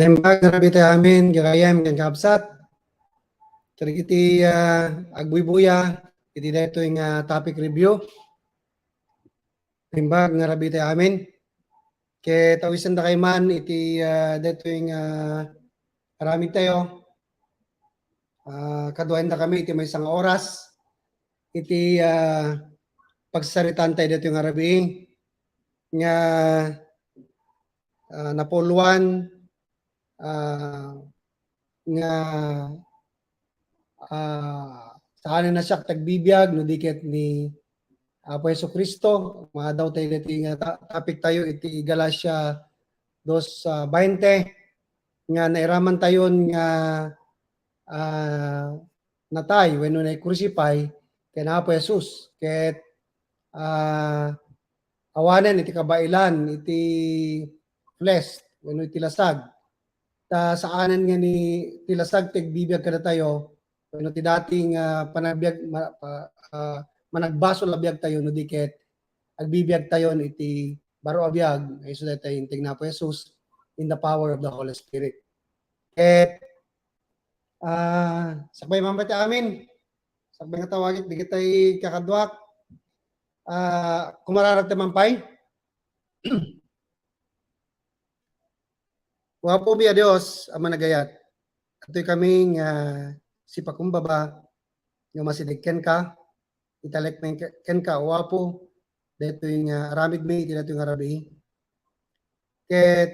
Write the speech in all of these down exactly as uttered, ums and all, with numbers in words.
Naimbag nga rabii tayo amin, gagayyem ken kakabsat. Kadagiti, ah, agbuybuya iti daytoy nga topic review. Naimbag nga rabii tayo amin. Ket awisendak man iti, ah, daytoy nga aramid tayo. Ah, kaduaenda kami iti maysa nga oras iti, ah, pagsaritaan tayo daytoy nga rabii nga, ah, napuluan, ah, nga, ah, saanen a siak ti agbibiag no di ket ni Apo Jesu-Cristo. Maaddaw tayo daytoy nga ta-, topic tayo iti Galacia dos, ah, bainte, nga nairaman tayon nga, ah, natay wenno naikrucify ken Apo Jesus. Ket, ah, awanen iti kabaelan, iti flesh, wenno iti lasag. Ta saanen nga ni, ti lasag ti agbibiag kadatayo, wenno ti dati nga panagbiag, ma-, pa-, ah, managbasol a biag tayo, no di ket agbibiag tayon iti baro a biag, nga isu daytoy integ ni Apo Jesus in the power of the Holy Spirit. Ket, ah, sakbay man pay ti amin, sakbay nga tawagek dagiti kakaduak, ah, kumararak ti man pay. Apo mi a Dios a managayat, adtoy kami nga sipakumbaba nga masideg kenka, italek mi kenka, O Apo, daytoy nga aramid mi iti daytoy nga rabii. Ket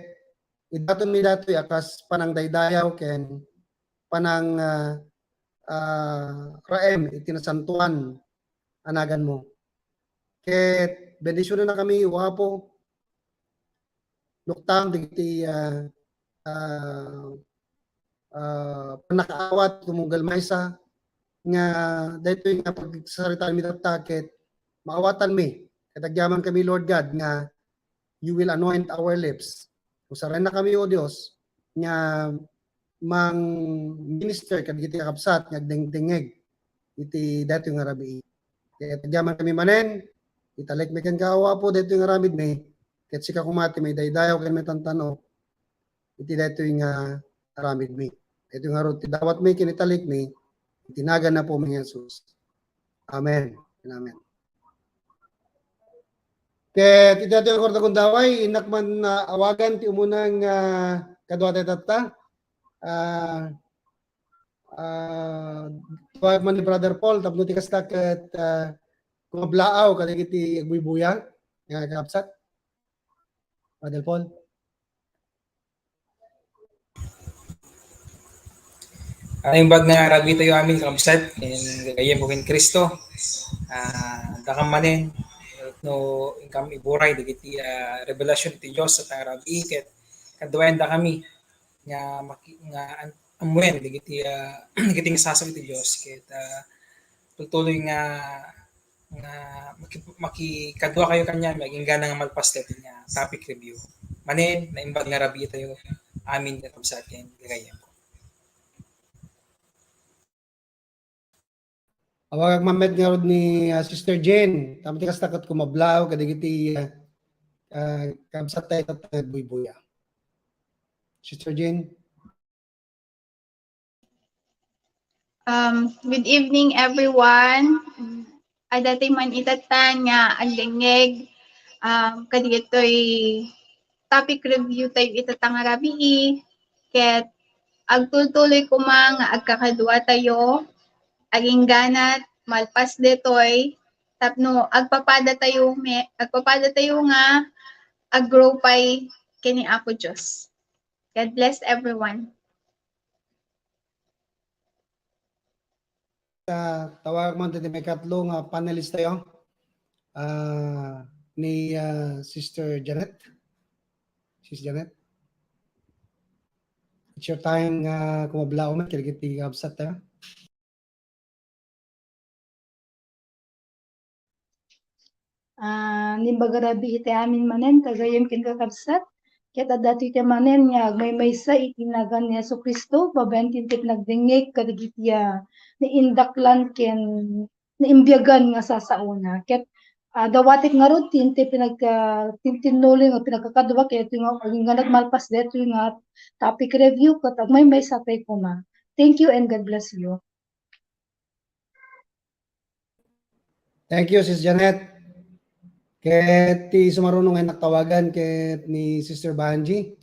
idaton mi daytoy a kas panangdaydayaw ken panang, ah, ah, raem iti nasantoan a naganmo. Ket bendisionanna kami, O Apo, nuktam dagiti, ah, ah, ah, pannakaawat tumunggal maysa nga daytoy nga pagsaritaan mi tatta ket maawatanmi. Ket agyaman kami, Lord God, nga you will anoint our lips. Usarennakami, O Dios, nga mang-minister kadagiti kakabsat nga agdengdengngeg iti daytoy nga rabii. Ket agyaman kami manen, italek mi kenka, O Apo, daytoy nga aramid mi, ket sika koma ti maidaydayaw ken maitantan-ok iti daytoy nga aramid mi. Daytoy ngarud ti dawat mi ken italek mi, iti nagan ni Apo mi Jesus. Amen. Amen. Ket iti daytoy nga gundaway, innak man, ah, awagan ti umuna nga, ah, kadua tayo tatta. Ah, ah, tawag man ni Brother Paul, tapno ti kasta ket, ah, kumablaaw kadagiti agbuybuya nga kakabsat. Brother Paul. Naimbag nga rabii tayo amin, kakabsat, ken gagayyem ko ken Cristo. Ah, dakam manen, no, inkam iburay dagiti, ah, revelasyon ti Dios ita nga rabii, ket kaduaendakami nga maki-, nga an-, ammuen dagiti, ah, dagiti nga sasaw iti Dios, ket, ah, tultuloy nga nga maki-, makikaduakayo kaniami agingga nga malpas daytoy nga topic review. Manen, naimbag nga rabii tayo amin, kakabsat, ken gagayyem ko. Awagak man met ngarud ni, ah, Sister Jane, tapno ti kasta ket kumablaaw kadagiti, ah, ah, kabsat tayo ita nga agbuybuya. Sister Jane? Um, good evening, everyone. Adda tayo man itatta nga agdengngeg, um, kadagitoy topic review tayo itatta nga rabii. Ket agtultuloy koma nga agkakadua tayo, agingga malpas daytoy, tapno agpapada tayo me-, agpapada tayo nga ag-grow pay ken ni Apo Dios. God bless everyone. Ah, tawag man ti maikatlo nga panelist tayo. Ah, ni, ah, Sister Janet. Sis Janet. It's your time nga kumablaaw met kadagiti kabsat tayo. Ah, naimbag a rabii iti amin manen, gagayyem ken kakabsat. Ket adda tayo manen nga agmaymaysa iti nagan ni Jesu-Cristo, babaen iti nagdengngeg kadagiti, ah, naindaklan ken naimbiagan nga sasaona. Ket, Ah, dawatek ngarud ti, ti pinag-, ah, tintinnuli nga pinagkakadua ket nga, nga nagmalpas daytoy nga topic review ket agmaymaysa tayo koma. Thank you and God bless you. Thank you, Sis Janet. Ket ti sumaruno nga innak tawagan ket ni Sister Banji.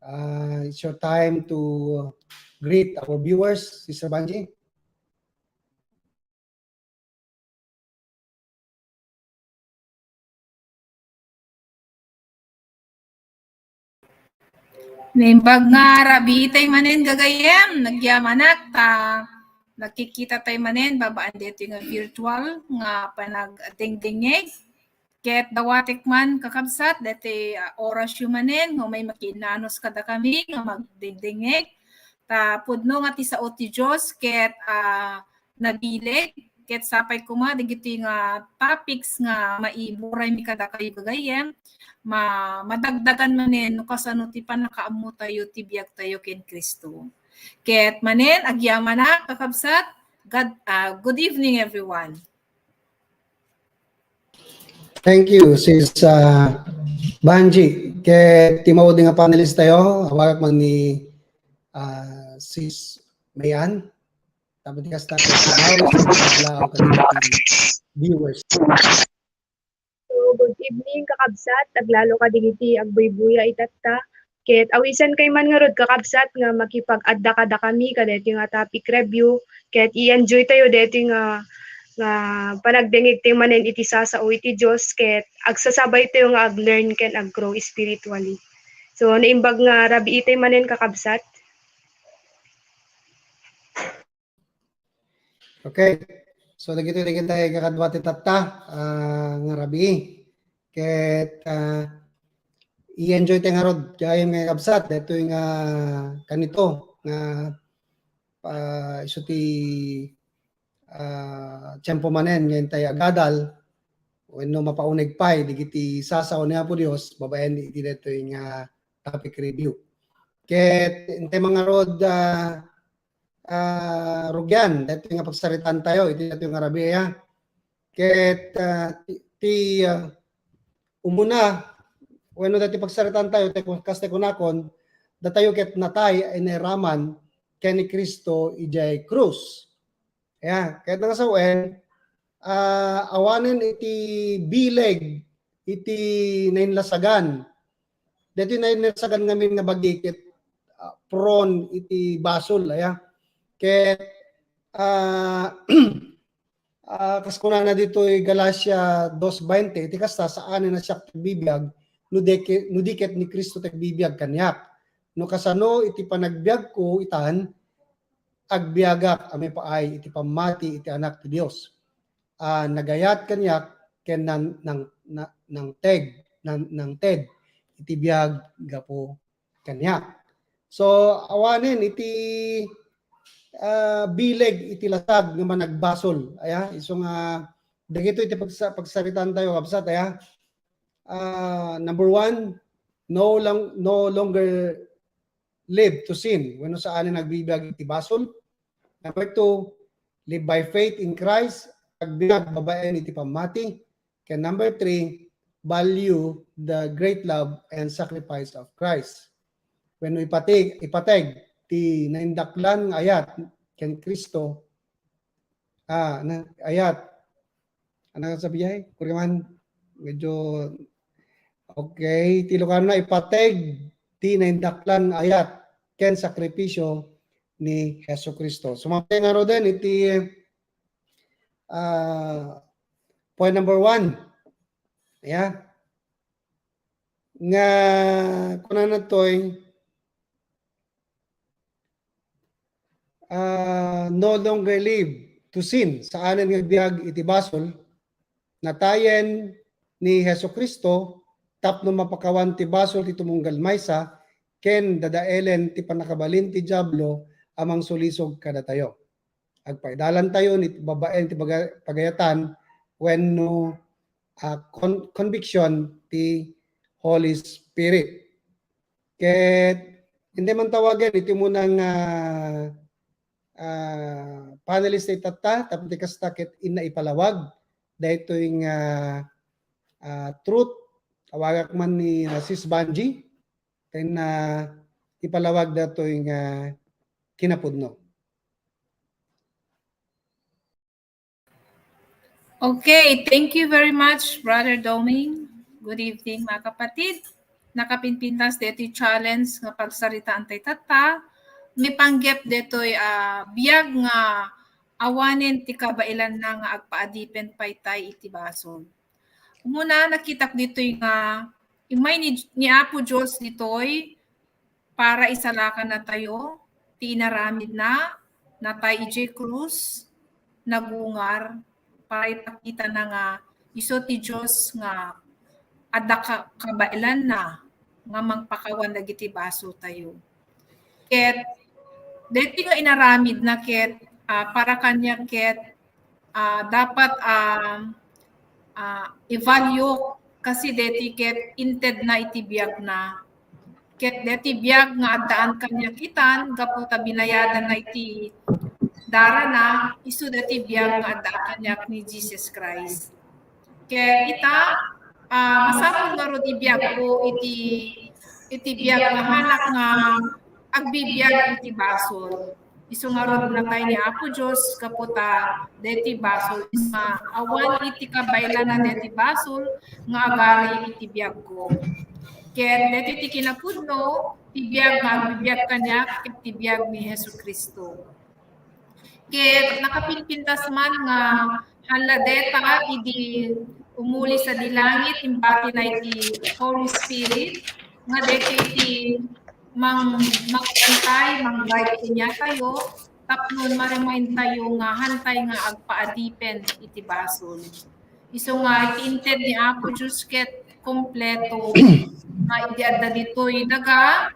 Uh, it's your time to greet our viewers, Sister Banji. Naimbag nga rabii tay manen gagayyem, nagyamanak ta nakikita tay manen babaen daytoy nga virtual nga panagdengdengngeg. Ket dawatek man kakabsat daytoy, ah, orasyo manen nga umay makiinnanos kadakami nga magdengdengngeg. Ta pudno nga ti sao ti Dios ket, ah, nabileg, ket sapay koma dagitoy nga topics nga maiburaymi kadakayo gagayyem, ma-, madagdagan manen no kasano ti pannakaammotayo ti biagtayo ken Cristo. Ket manen, agyamanak, kakabsat, God, ah, good evening, everyone. Thank you, Sis, ah, Banji. Ket ti maudi nga panelist tayo, awagak man ni, ah, Sis Mayan. Tapos di kasta ko sa viewers. So, good evening, kakabsat. Aglalo kadagiti agbuybuya itatta. Ket awisan kay man ngarud, kakabsat, nga makipag-adda kadakami kadaytoy nga topic review. Ket i-enjoy tayo daytoy nga, nga panagdengngeg tayo manen iti sasao iti Dios. Ket agsasabay tayo nga ag-learn ken ag-grow spiritually. So, naimbag nga rabii tayo manen, kakabsat. Okay. So, dagitoy dagiti kakadua ti tatta, ah, nga rabii. Ket, ah, i-enjoy tayo ngarud, gayam nga kabsat, daytoy nga kanito, nga, ah, isu ti, ah, tiempo manen, nga intay agadal, wenno mapauneg pay, dagiti sasao ni Apo Dios, babaen iti daytoy nga topic review. Ket, intay man ngarud, ah, ah, rugian, daytoy nga pagsaritaan tayo, iti daytoy nga rabii, ah. Ket, ah, ti, ti, ah, umuna, wenno daytoy pagsaritaan tayo, ti, kas ti kunakon, datayo ket natay a inairaman ken ni Cristo idiay krus. Ya, ket nangasawen, ah, awanen iti bileg iti nainlasagan. Daytoy nainlasagan ngamin nga bagi ket, ah, prone iti basol, aya. Ket, ah, ah, kas kunana ditoy Galacia dos veinte, iti kasta, saanen a siak ti agbibiag, no di ke-, no di ket ni Cristo ti agbibiag kaniak. No kasano iti panagbiagko itan, agbiagak a maipaay iti pammati iti Anak ti Dios a nagayat kaniak ken nan-, nang-, na-, nangted, nan-, nangted iti biag gapu kaniak. So, awanen iti, ah, bileg iti lasag nga managbasol. Aya, isu nga dagitoy iti pagsa-, pagsaritaan tayo, kabsat, aya. Ah, number one, no long-, no longer live to sin. Wenno saanen nga agbibiag iti basol. Number two, live by faith in Christ. Agbiag babaen iti pammati. Ken number three, value the great love and sacrifice of Christ. Wenno ipateg, ipateg ti naindaklan nga ayat ken Cristo, ah, na, ayat. Ano sabi ay? Kuriman, medyo, okay, ti Ilocano na, ipateg ti naindaklan nga ayat ken sakripisyo ni Jesu Cristo. Sumapay ngaruden iti, ah, point number one. Yeah. Nga kunana toy, ah, no longer live to sin, saanen nga agbiag iti basol, natayen ni Jesu-Cristo tapno mapakawan ti basol ti tumunggal maysa ken dadaelen ti pannakabalin ti Diablo a mangsulisog kadatayo. Agpaidalantayo ni babaen ti baga-, pagayatan wenno, ah, con-, conviction ti Holy Spirit. Ket, intay man tawagen iti umuna nga, ah, panelist itatta, tapno ti kasta ket inna ipalawag daytoy nga, ah, truth, awagak man ni, ah, Sis Banji, then, ah, ipalawag daytoy nga kinapudno. Okay, thank you very much, Brother Doming. Good evening, mga kapatid. Nakapinpintas daytoy challenge nga pagsaritaan tay tatta. May panggep daytoy, ah, biag nga awanen ti kabaelanna nga agpaadipen pay tay iti basol. Umuna, nakitak ditoy nga immay ni, ni Apo Dios ditoy para isalakan natayo ti inaramidna, natay idiay krus, nagungar, para ipakitana nga isu ti Dios nga adda ka-, kabaelanna nga mangpakawan dagiti basoltayo. Ket daytoy nga inaramidna ket, ah, para kaniak ket, ah, dapat, ah, ah, i-value kasi daytoy ket intedna iti biagna. Ket daytoy biag nga addaan kaniak itan gapu ta binayadanna iti darana, isu daytoy biag nga addaan kaniak ni Jesus Christ. Ket ita, ah, masapul ngarud ibiagko iti, iti biag nga hanak nga agbibiag iti basol. Isu ngarud natay ni Apo Dios gapu ta daytoy basol nga awan iti kabaelanna daytoy basol nga agari iti biagko. Ket daytoy ti kinapudno, ti biag nga agbibiag kaniak ket ti biag ni Jesu-Cristo. Ket nakapinpintas man nga haan la dayta idi umuli sadi langit, imbatina iti Holy Spirit, nga daytoy ti mang-, mangbantay, mang-guide kaniatayo, tapno ma-remind tayo nga haantay nga agpaadipen iti basol. Isu nga iti inted ni Apo Dios ket kompleto nga idi adda ditoy daga,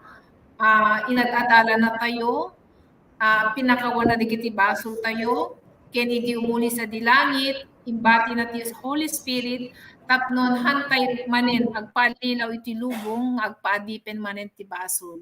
ah, inad-adalanna tayo, ah, pinakawanna dagiti basoltayo, ken idi umuli sadi langit, imbatina ti Holy Spirit, tapno haantay manen agpaallilaw iti lubong nga agpaadipen manen ti basol.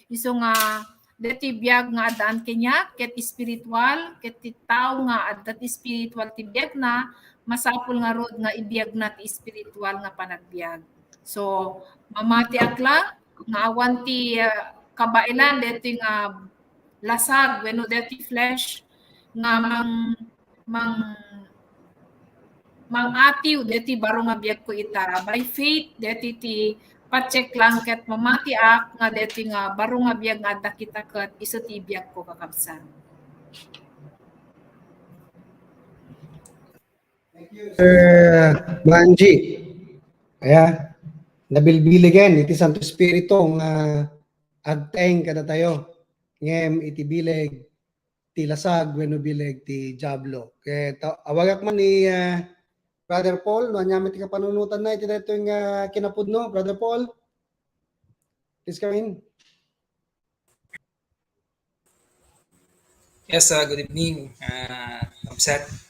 Isu nga, daytoy biag nga addaan kaniak, ket espiritual, ket ti tao nga adda ti espiritual ti biagna, masapul ngarud nga ibiagna ti espiritual nga panagbiag. So, mamatiak la nga awan ti, ah, kabaelan daytoy nga lasag wenno daytoy flesh nga mang-, mang-, mang-atiw daytoy baro nga biagko ita. By faith, daytoy ti pacheck lang ket mamatiak nga daytoy nga baro nga biag nga adda kita ket isu ti biagko, kakabsat. Sir Banji, aya, nabilbiligen iti Santo Espiritu nga agtaeng kadatayo. Ngem iti bileg ti lasag wenno bileg ti Diablo. Ket, ah, awagak man ni, ah, Brother Paul, no ania met ti kapanunotanna iti daytoy nga kinapudno, Brother Paul? Please come in. Yes, ah, good evening, ah, Ma'am Seth.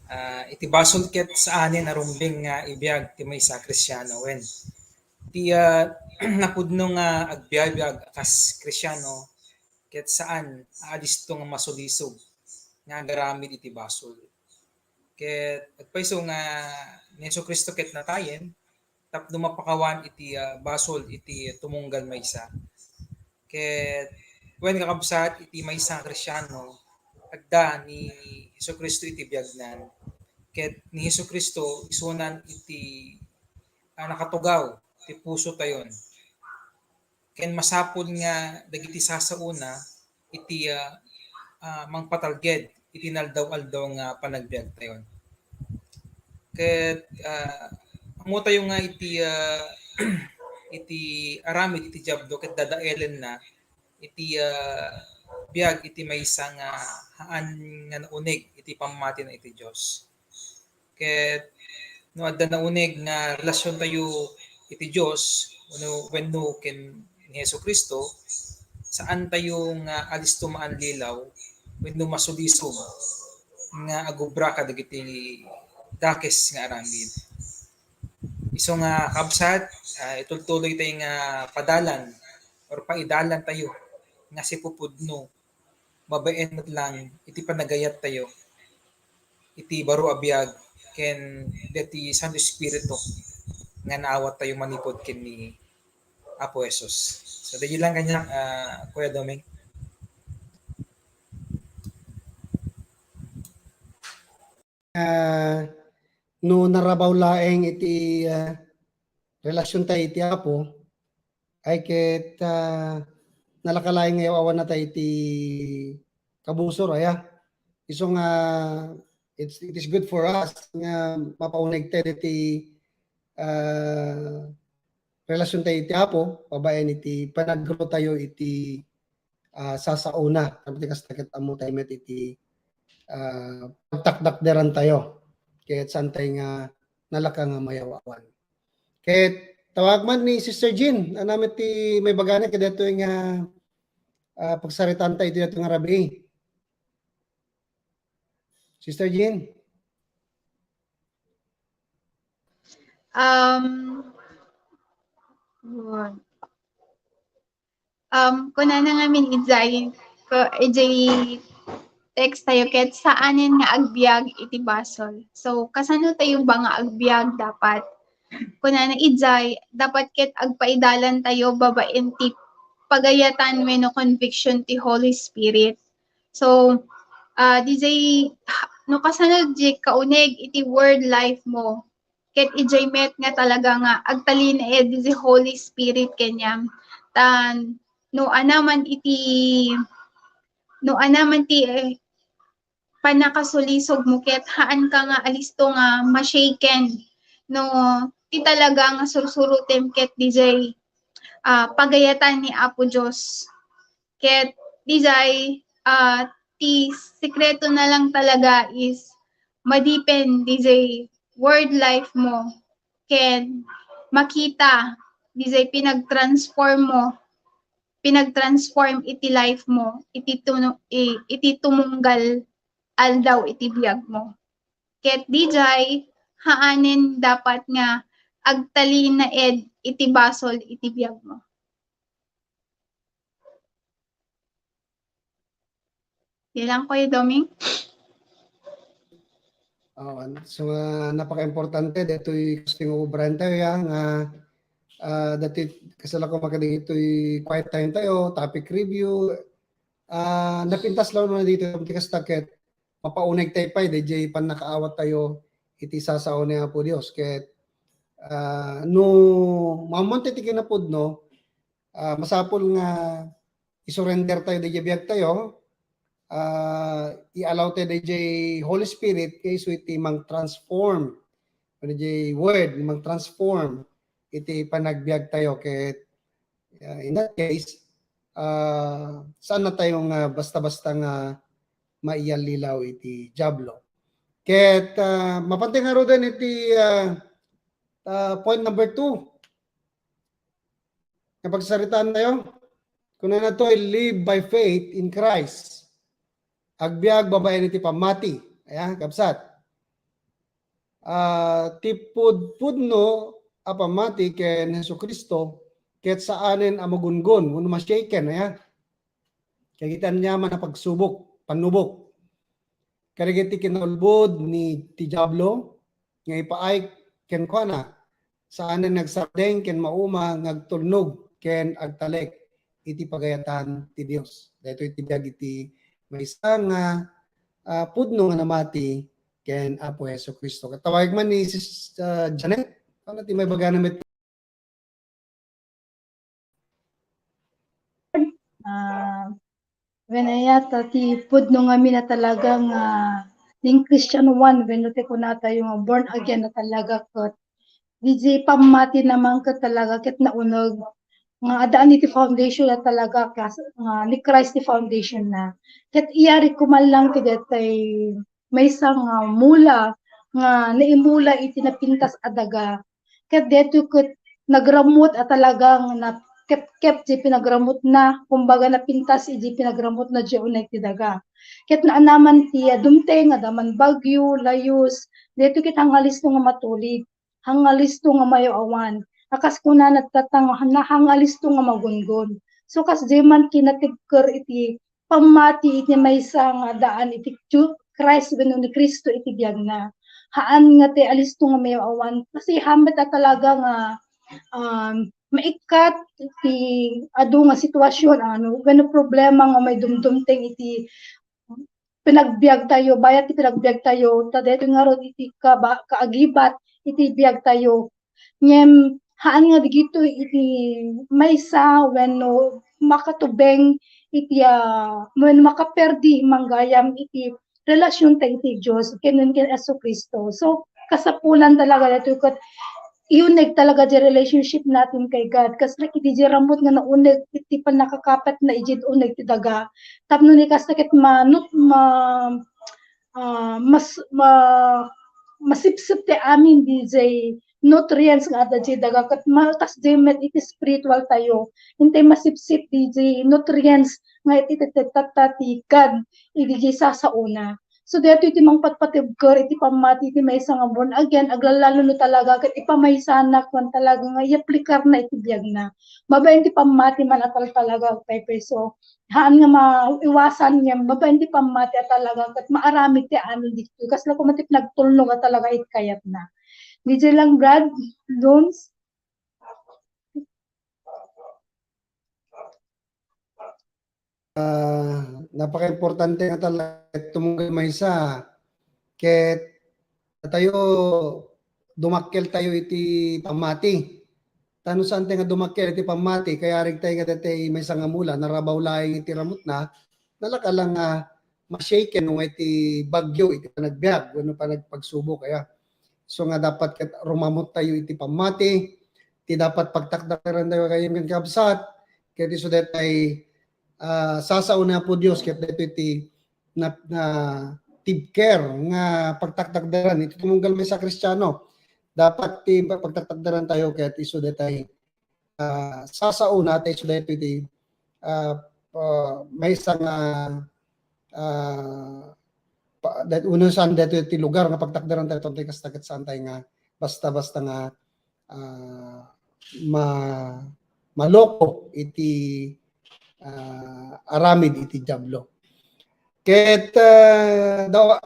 Ah, iti basol ket saanen a rumbeng nga ibiag ti maysa a Kristiano. Wen, ti, ah, napudno nga agbiabiag a kas Kristiano, ket saan a alisto nga masulisog nga agaramid iti basol. Ket agpayso nga ni Jesu-Cristo ket natayen tapno mapakawan iti, ah, basol iti tumunggal maysa. Ket wen, kakabsat, iti maysa a Kristiano, adda ni Jesu-Cristo iti biagnan. Ket ni Jesu-Cristo isunan iti, ah, nakatugaw ti pusotayon. Ken masapul nga dagiti sasaona iti, ah, ah, mangpatalged iti naldaw-aldaw nga panagbiagtayon. Ket, ah, ammotayo nga iti, ah, iti aramid iti Diablo ket dadaelenna iti, ah, biag iti maysa nga haan nga nauneg iti pammatina iti Dios. Ket no adda nauneg nga relasiontayo iti Dios wenno, wenno ken ni Jesu-Cristo, saantayo nga alisto maanlilaw wenno masulisog nga agubra kadagiti dakes nga aramid. Isu nga kabsat, ah, itultuloy tayo nga padalan or paidalan tayo nga sipupudno babaen met lang iti panagayattayo iti baro a biag ken deti Santo Espiritu nga naawattayo manipud ken ni Apo Jesus. So, daydi lang kaniak, ah, Kuya Doming. Ah, no narabaw laeng iti, ah, relasiontayo iti Apo, ay ket, ah, nalaka laeng nga yaw-awannatayo iti kabusor, aya. Isu nga, it's, it is good for us nga mapaunegtayo iti, ah, relasiontayo iti Apo, babaen iti panaggrow tayo iti, ah, sasaona. Tapno ti kasta ket ammotayo met iti, ah, pagtakdakderantayo. Ket saantayo nga nalaka nga mayaw-awan. Ket tawag man ni Sister Jean, ania met ti maibagana kadaytoy nga, ah, pagsaritaanta iti daytoy nga rabii. Sister Jean? Um, yun. Um, kunana ngamin idiay, ko-, idiay text tayo ket saanen nga agbiag iti basol. So, kasano tayo ba nga agbiag dapat? Kunana idiay, dapat ket agpaidalan tayo babaen ti pagayatan wenno conviction ti Holy Spirit. So, ah, didiay, ha-, no kasano diay kauneg iti word life mo, ket idiay met nga talaga nga agtalinaed diay Holy Spirit kaniam. Tan, no anaman iti, no anaman ti, eh, pannakasulisog mo ket haanka nga alisto nga ma-shaken no ti talaga nga sursurotem ket didiay, ah, pagayatan ni Apo Dios. Ket didiay, ah, ti sekreto na lang talaga is madipen didiay word life mo ken makita didiay pinag-transform mo, pinag-transform iti life mo, iti tunu-, i-, iti tumunggal aldaw iti biag mo. Ket didiay, haanen dapat nga agtalinaed iti basol iti biag mo. Di lang, Kuya Doming? Oo, so, ah, napaka-importante daytoy kasting ubraentayo, ya, nga, ah, dati, kasla ko makadagitoy quiet time tayo, topic review, ah, napintas laeng no daytoy, ti kasta ket mapaunegtayo pay, daydiay pannakaawattayo iti sasao ni Apo Dios. Ket, ah, no, maammoantayo ti kinapudno, ah, masapul nga i-surrender tayo daydiay biag tayo, ah, i-allow tayo daydiay Holy Spirit nga isu iti mang-transform. Daydiay word, mang-transform iti panagbiag tayo. Ket, ah, in that case, ah, saan na tayo nga basta-basta nga maiyallilaw iti Diablo. Ket, ah, mapantayo ngaruden iti, ah, ah, point number two. Nga pagsaritaan tayo, kunana to, "Live by faith in Christ." Agbiag babaen iti pammati. Aya, kabsat. Ah, ti pudpudno a pammati ken Jesu-Cristo ket saanen a magungon wenno ma-shaken, aya. Kagiti aniaman a pagsubok, pannubok. Kadagiti kinaulbod ni ti Diablo nga ipaay kenkuana, saanen nga agsardeng ken mauma nga agtulnog ken agtalek iti pagayatan ti Dios. Daytoy ti biag iti maysa nga, ah, pudno nga namati ken Apo Jesu-Cristo. Ket tawag man ni Sis, ah, Janet, ano ti maibagana met? Ah, wen aya ta ti pudno ngamin a talaga nga, ah, ning Christian one, wenno ti kunatayo nga born again a talaga ket diay pammati naman ket talaga ket nauneg nga addaan iti foundation a talaga Kris-, nga ni Christ ti foundation na. Ket iyari kuman lang ti daytoy maysa nga mula nga naimula iti napintas a daga. Ket daytoy ket nagrammut a talagang nakepkep ti pinagrammutna, kumbaga napintas iti pinagrammutna diay uneg ti daga. Ket naanaman ti, ah, dumteng, adda man bagyo, layus, daytoy ket hangalisto nga matulid, hangalisto nga mayaw-awan. A kas kunana, tatang-, na-, hangalisto nga magungon. So, kasdiay man kinatibker iti pammati iti maysa nga addaan iti Ju-, Christ wenno ni Cristo iti biagna. haan nga ti alisto nga mayaw-awan. Kasi hamet a talaga nga, um, maikkat ti adu nga sitwasyon, ano, wenno problema nga maidumdumteng iti pinagbiag tayo, bayat ti pinagbiag tayo, ta daytoy ngarud iti kaba-, kaagibat iti biag tayo. Ngem, haan nga digitoy iti maysa wenno makatubeng iti, ah, wenno makaperdi manggayam iti relasyonta iti Dios ken, ken Jesu-Cristo. So, kasapulan talaga daytoy ket iuneg talaga di relationship natin kay God. Kas like, idi di ramut nga nauneg iti pannakakapatna idiay uneg ti daga. Tapno ni kasta ket manut-, ma-, ah, mas-, ma-, masipsip ti amin di jay nutrients nga adda jay daga ket ma-, kas jay met iti spiritual tayo. Intay masipsip di jay nutrients nga iti, iti, iti, iti God idi jay sasaona. So, daytoy ti mangpatpatibker iti pammati iti maysa nga born again, aglalalo no talaga ket ipamaysanak man talaga nga iaplikarna iti biagna. Babaen ti pammati man a tal-, talaga, agpaypay. So, haan nga maiwasan ngem babaen ti pammati a talaga ket maaramid ti amin ditoy. Kasla koma ti pinagtulnog a talaga iti kayatna. Didiay lang, Brad, Dons? Ah, napakaimportante nga talaga tumunggal maysa ket tayo, dumakkel tayo iti pammati. Ta no saan tayo nga dumakkel iti pammati, kayarig tayo nga daytoy maysa nga mula, narabaw laeng iti ramutna, nalaka lang nga ma-shaken no nga iti bagyo, iti panagbiag, wenno panagpagsubok, kaya. So nga dapat ket rumamut tayo iti pammati, ti dapat pagtakdakdakdaktaran tayo kayem ken kabsat, ket isu daytoy, ah, sasaona Apo Dios, ket daytoy ti na, na tibker nga pagtaktakdaran iti tumunggal maysa a Kristiano. Dapat ti pagtaktakdaran tayo ket isu daytoy, ah, sasaona ta isu daytoy ti, ah, ah, maysa nga, ah, pa-, dat-, uno saan daytoy ti lugar nga pagtakdaran tayo, toy kasta ket saan tayo nga basta-basta nga, ah, ma-, maloko iti, ah, aramid iti Diablo. Ket, ah, dawa-,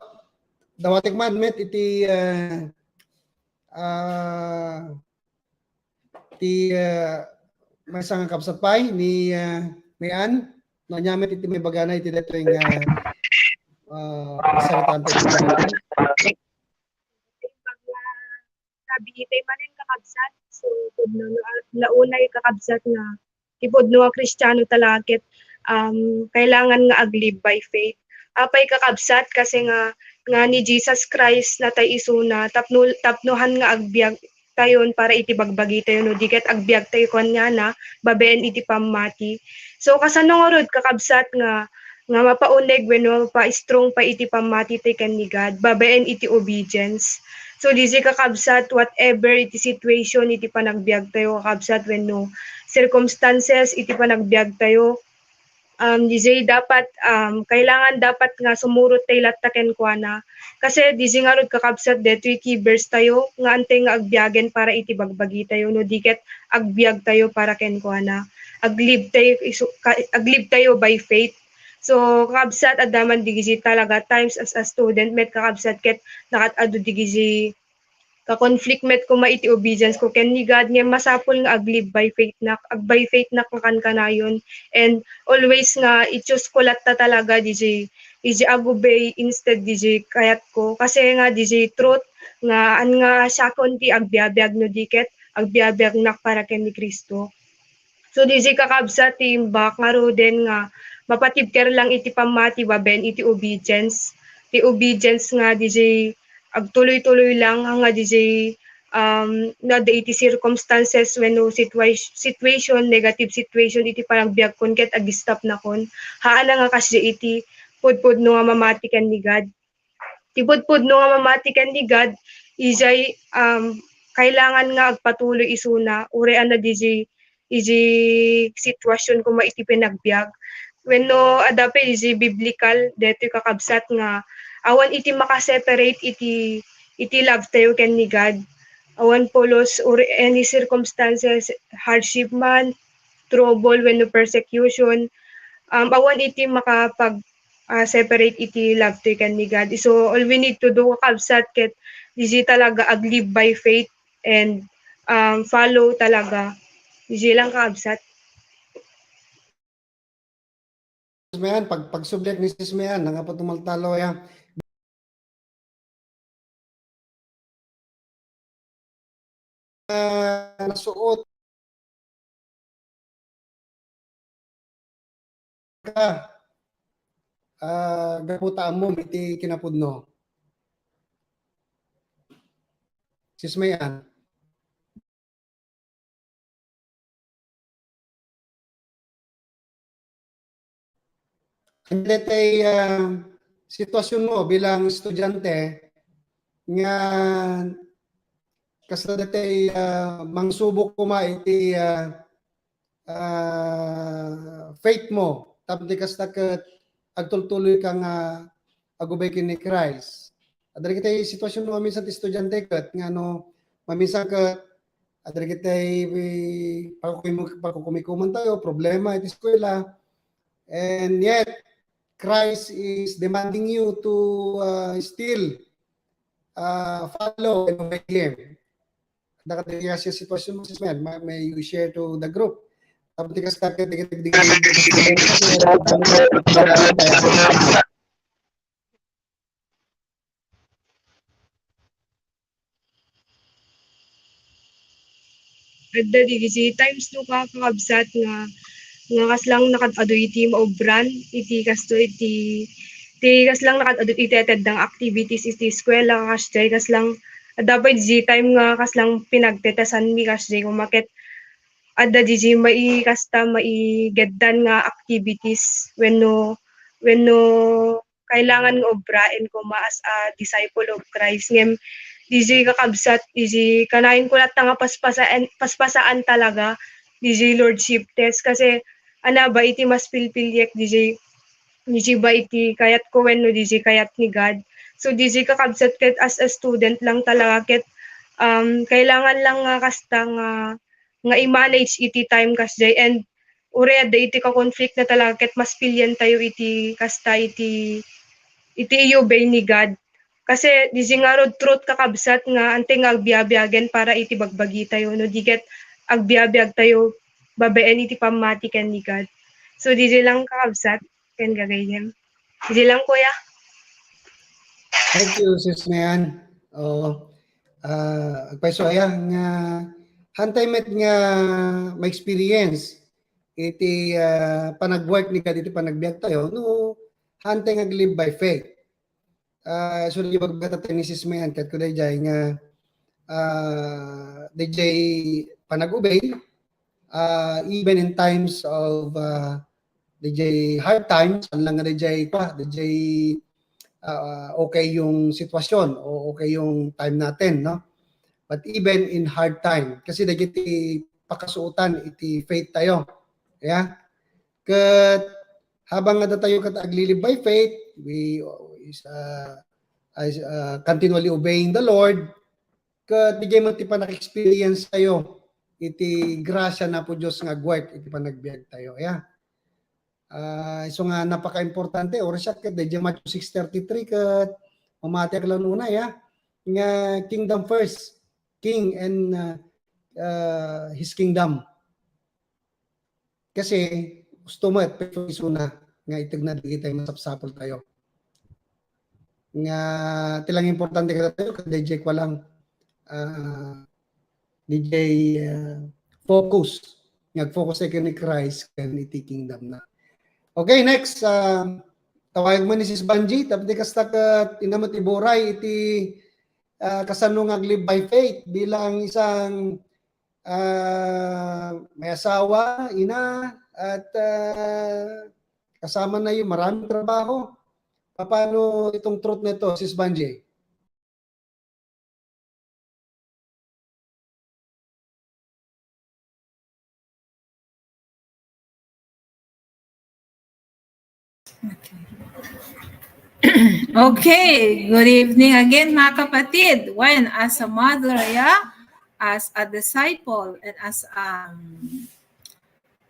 dawatek man met iti, ah, ah, ti, ah, maysa nga kabsat pay ni, ah, ni Ann, no, ania met iti maibagana iti daytoy nga, ah, pagsaritaan tayo. Sabi itay manen, kakabsat, so, pudno no, naunay, kakabsat, nga ti pudno a Kristiano talaga ket, um, kailangan nga ag-live by faith. Apay, kakabsat, kasi nga, nga ni Jesus Christ natay isuna, tapno, tapno han nga agbiag tayon para iti bagbagi tayo, no di ket agbiag tayo kaniana, babaen iti pammati. So, kasano ngarud, kakabsat, nga nga mapauneg wenno mapa-strong pay iti pammati tayo ken ni God, babaen iti obedience. So, diay kakabsat, whatever iti situation iti panagbiag tayo, kakabsat, wenno circumstances iti panagbiag tayo, um, diay dapat, um, kailangan dapat nga sumurot tayo latta kenkuana. Kasi diay ngarud, kakabsat, daytoy key verse tayo nga antay nga agbiagen para iti bagbagi tayo, no di ket agbiag tayo para kenkuana. Ag-live tayo isu-, ka-, ag-live tayo by faith. So, kakabsat, adda man digizi talaga times as a student met, kakabsat, ket nakat-adu digizi ka-conflict met koma iti obedience ko ken ni God, ngem masapul nga ag-live by faith nak, ag-by faith nak nga kankanayon. And always nga i-choose ko latta talaga dizi, dizi ag-obey instead dizi kayat ko. Kasi nga dizi truth nga an nga siakon ti agbiabiag no di ket agbiabiag nak para ken ni Cristo. So, dizi kakabsat ti imbak ngaruden nga mapatibker lang iti pammati babaen iti obedience. Ti obedience nga dizi agtuloy-tuloy lang nga dizi, um, no adda iti circumstances wenno situa-, situation, negative situation iti panagbiagkon ket ag-stop nakon. Haan nga kasdi iti pudpudno nga mamati ken ni God. Ti pudpudno nga mamati ken ni God, idiay, um, kailangan nga agpatuloy isuna, uray a na dizi, dizi situation koma iti panagbiag. Wenno adda pay dizi biblical, daytoy kakabsat nga awan iti makaseparate iti, iti love tayo ken ni God. Awan pulos or any circumstances, hardship man, trouble, wenno persecution, um, awan iti makapag, ah, separate iti love tayo ken ni God. So, all we need to do, kakabsat, ket Diay talaga ag-live by faith and, um, follow talaga. Diay lang, kakabsat. Sis Mayan, pag, pagsubli ni Sis Mayan, nangapo tumaltalo ya. Ah, nasuot ka, ah, gapu ta ammom iti kinapudno. Sis Mayan. Ania daytay, ah, sitwasionmo bilang estudiante nga kasla daytay, ah, mangsubok koma iti, ah, ah, faith mo, tapno kasla ket agtultuloy ka nga agubay ken ni Christ. Adda dagiti sitwasion no maminsan ti estudiante ket nga no maminsan ket adda dagiti, eh, pakukumo-, pakukumikuman tayo, problema iti eskwela. And yet, Christ is demanding you to, uh, still, uh, follow and obey Him. Adda kadagiti sitwasion mo, Sis Mel, may, may you share to the group. Tapos di ka sa akin, di ka, di ka, Adda dagiti times no, kakabsat, nga, nga kaslang nakaad-adu iti maubran iti kastoy iti, iti kaslang nakaad-adu iti iteddang activities iti eskwela, kasdiay kaslang, adda pay dagiti time nga kaslang pinagtetesanmi kasdiay koma ket adda dagiti mai-, kasta maigeddan nga activities wenno, wenno kailangan nga obraen koma as a disciple of Christ. Ngem, dagiti kakabsat, dagiti kanayon ko latta nga paspasaan, paspasaan talaga dagiti lordship test. Kasi, ania ba iti mas pilpiliek, dagiti, dagiti ba iti kayat ko wenno dagiti kayat ni God? So, dagiti kakabsat ket as a student lang talaga ket, um, kailangan lang nga kasta nga, nga i-manage iti time kasdiay and uray adda iti ka-conflict na talaga ket mas pilian tayo iti kasta iti, iti i-obey ni God. Kasi dagiti ngarud truth, kakabsat, nga antay nga agbiabiagen para iti bagbagi tayo, no di ket agbiabiag tayo babaen iti pammati ken ni God. So, dagiti lang, kakabsat ken gagayyem. Dagiti lang, kuya. Thank you, Sis Mayan. Oo. Ah, agpayso aya nga hantay met nga ma-experience iti, ah, panagwork ni God iti panagbiag tayo, no, hantay nga ag-live by faith. Ah, so, di bagbaga tayo ni Sis Mayan, ket kuda jay nga, ah, dayjay panag-obey, ah, even in times of, ah, dayjay hard times, saan lang nga dayjay, pa, dayjay, ah, okay yung sitwasyon o okay yung time natin, no? But even in hard time, kasi dagiti pakasuotan iti faith tayo. Yeah? Ket habang nga datayo ket ag-live by faith, we always, uh, is, uh, continually obeying the Lord, ket dayjay met ti panag-experience tayo iti grasya na po Dios nga agwork iti panagbiag tayo. Yeah. Ah, isu nga napakaimportante, oras siya ket dayjay Matthew six thirty-three ket mamatiak lang una, ya, nga kingdom first, king and, ah, ah, his kingdom. Kasi gusto mo, eh, perfect isuna nga iteg na dagiti masapsapul tayo. Nga ti lang importante kada tayo, kada dayjay kwa lang, ah, dayjay, ah, focus. Nga focus tayo ni Christ, ken iti kingdom na. Okay, next, ah, tawag mo ni Sis Banji, tapos di kasta ka, inamot iburay iti, ah, kasano nga ag-live by faith bilang isang ah, may asawa, ina, at, ah, kasama na yung maraming trabaho. Paano itong truth na ito, Sis Banji? Okay. Okay. Good evening again, mga kapatid. When as a mother, yeah, as a disciple, and as a, um,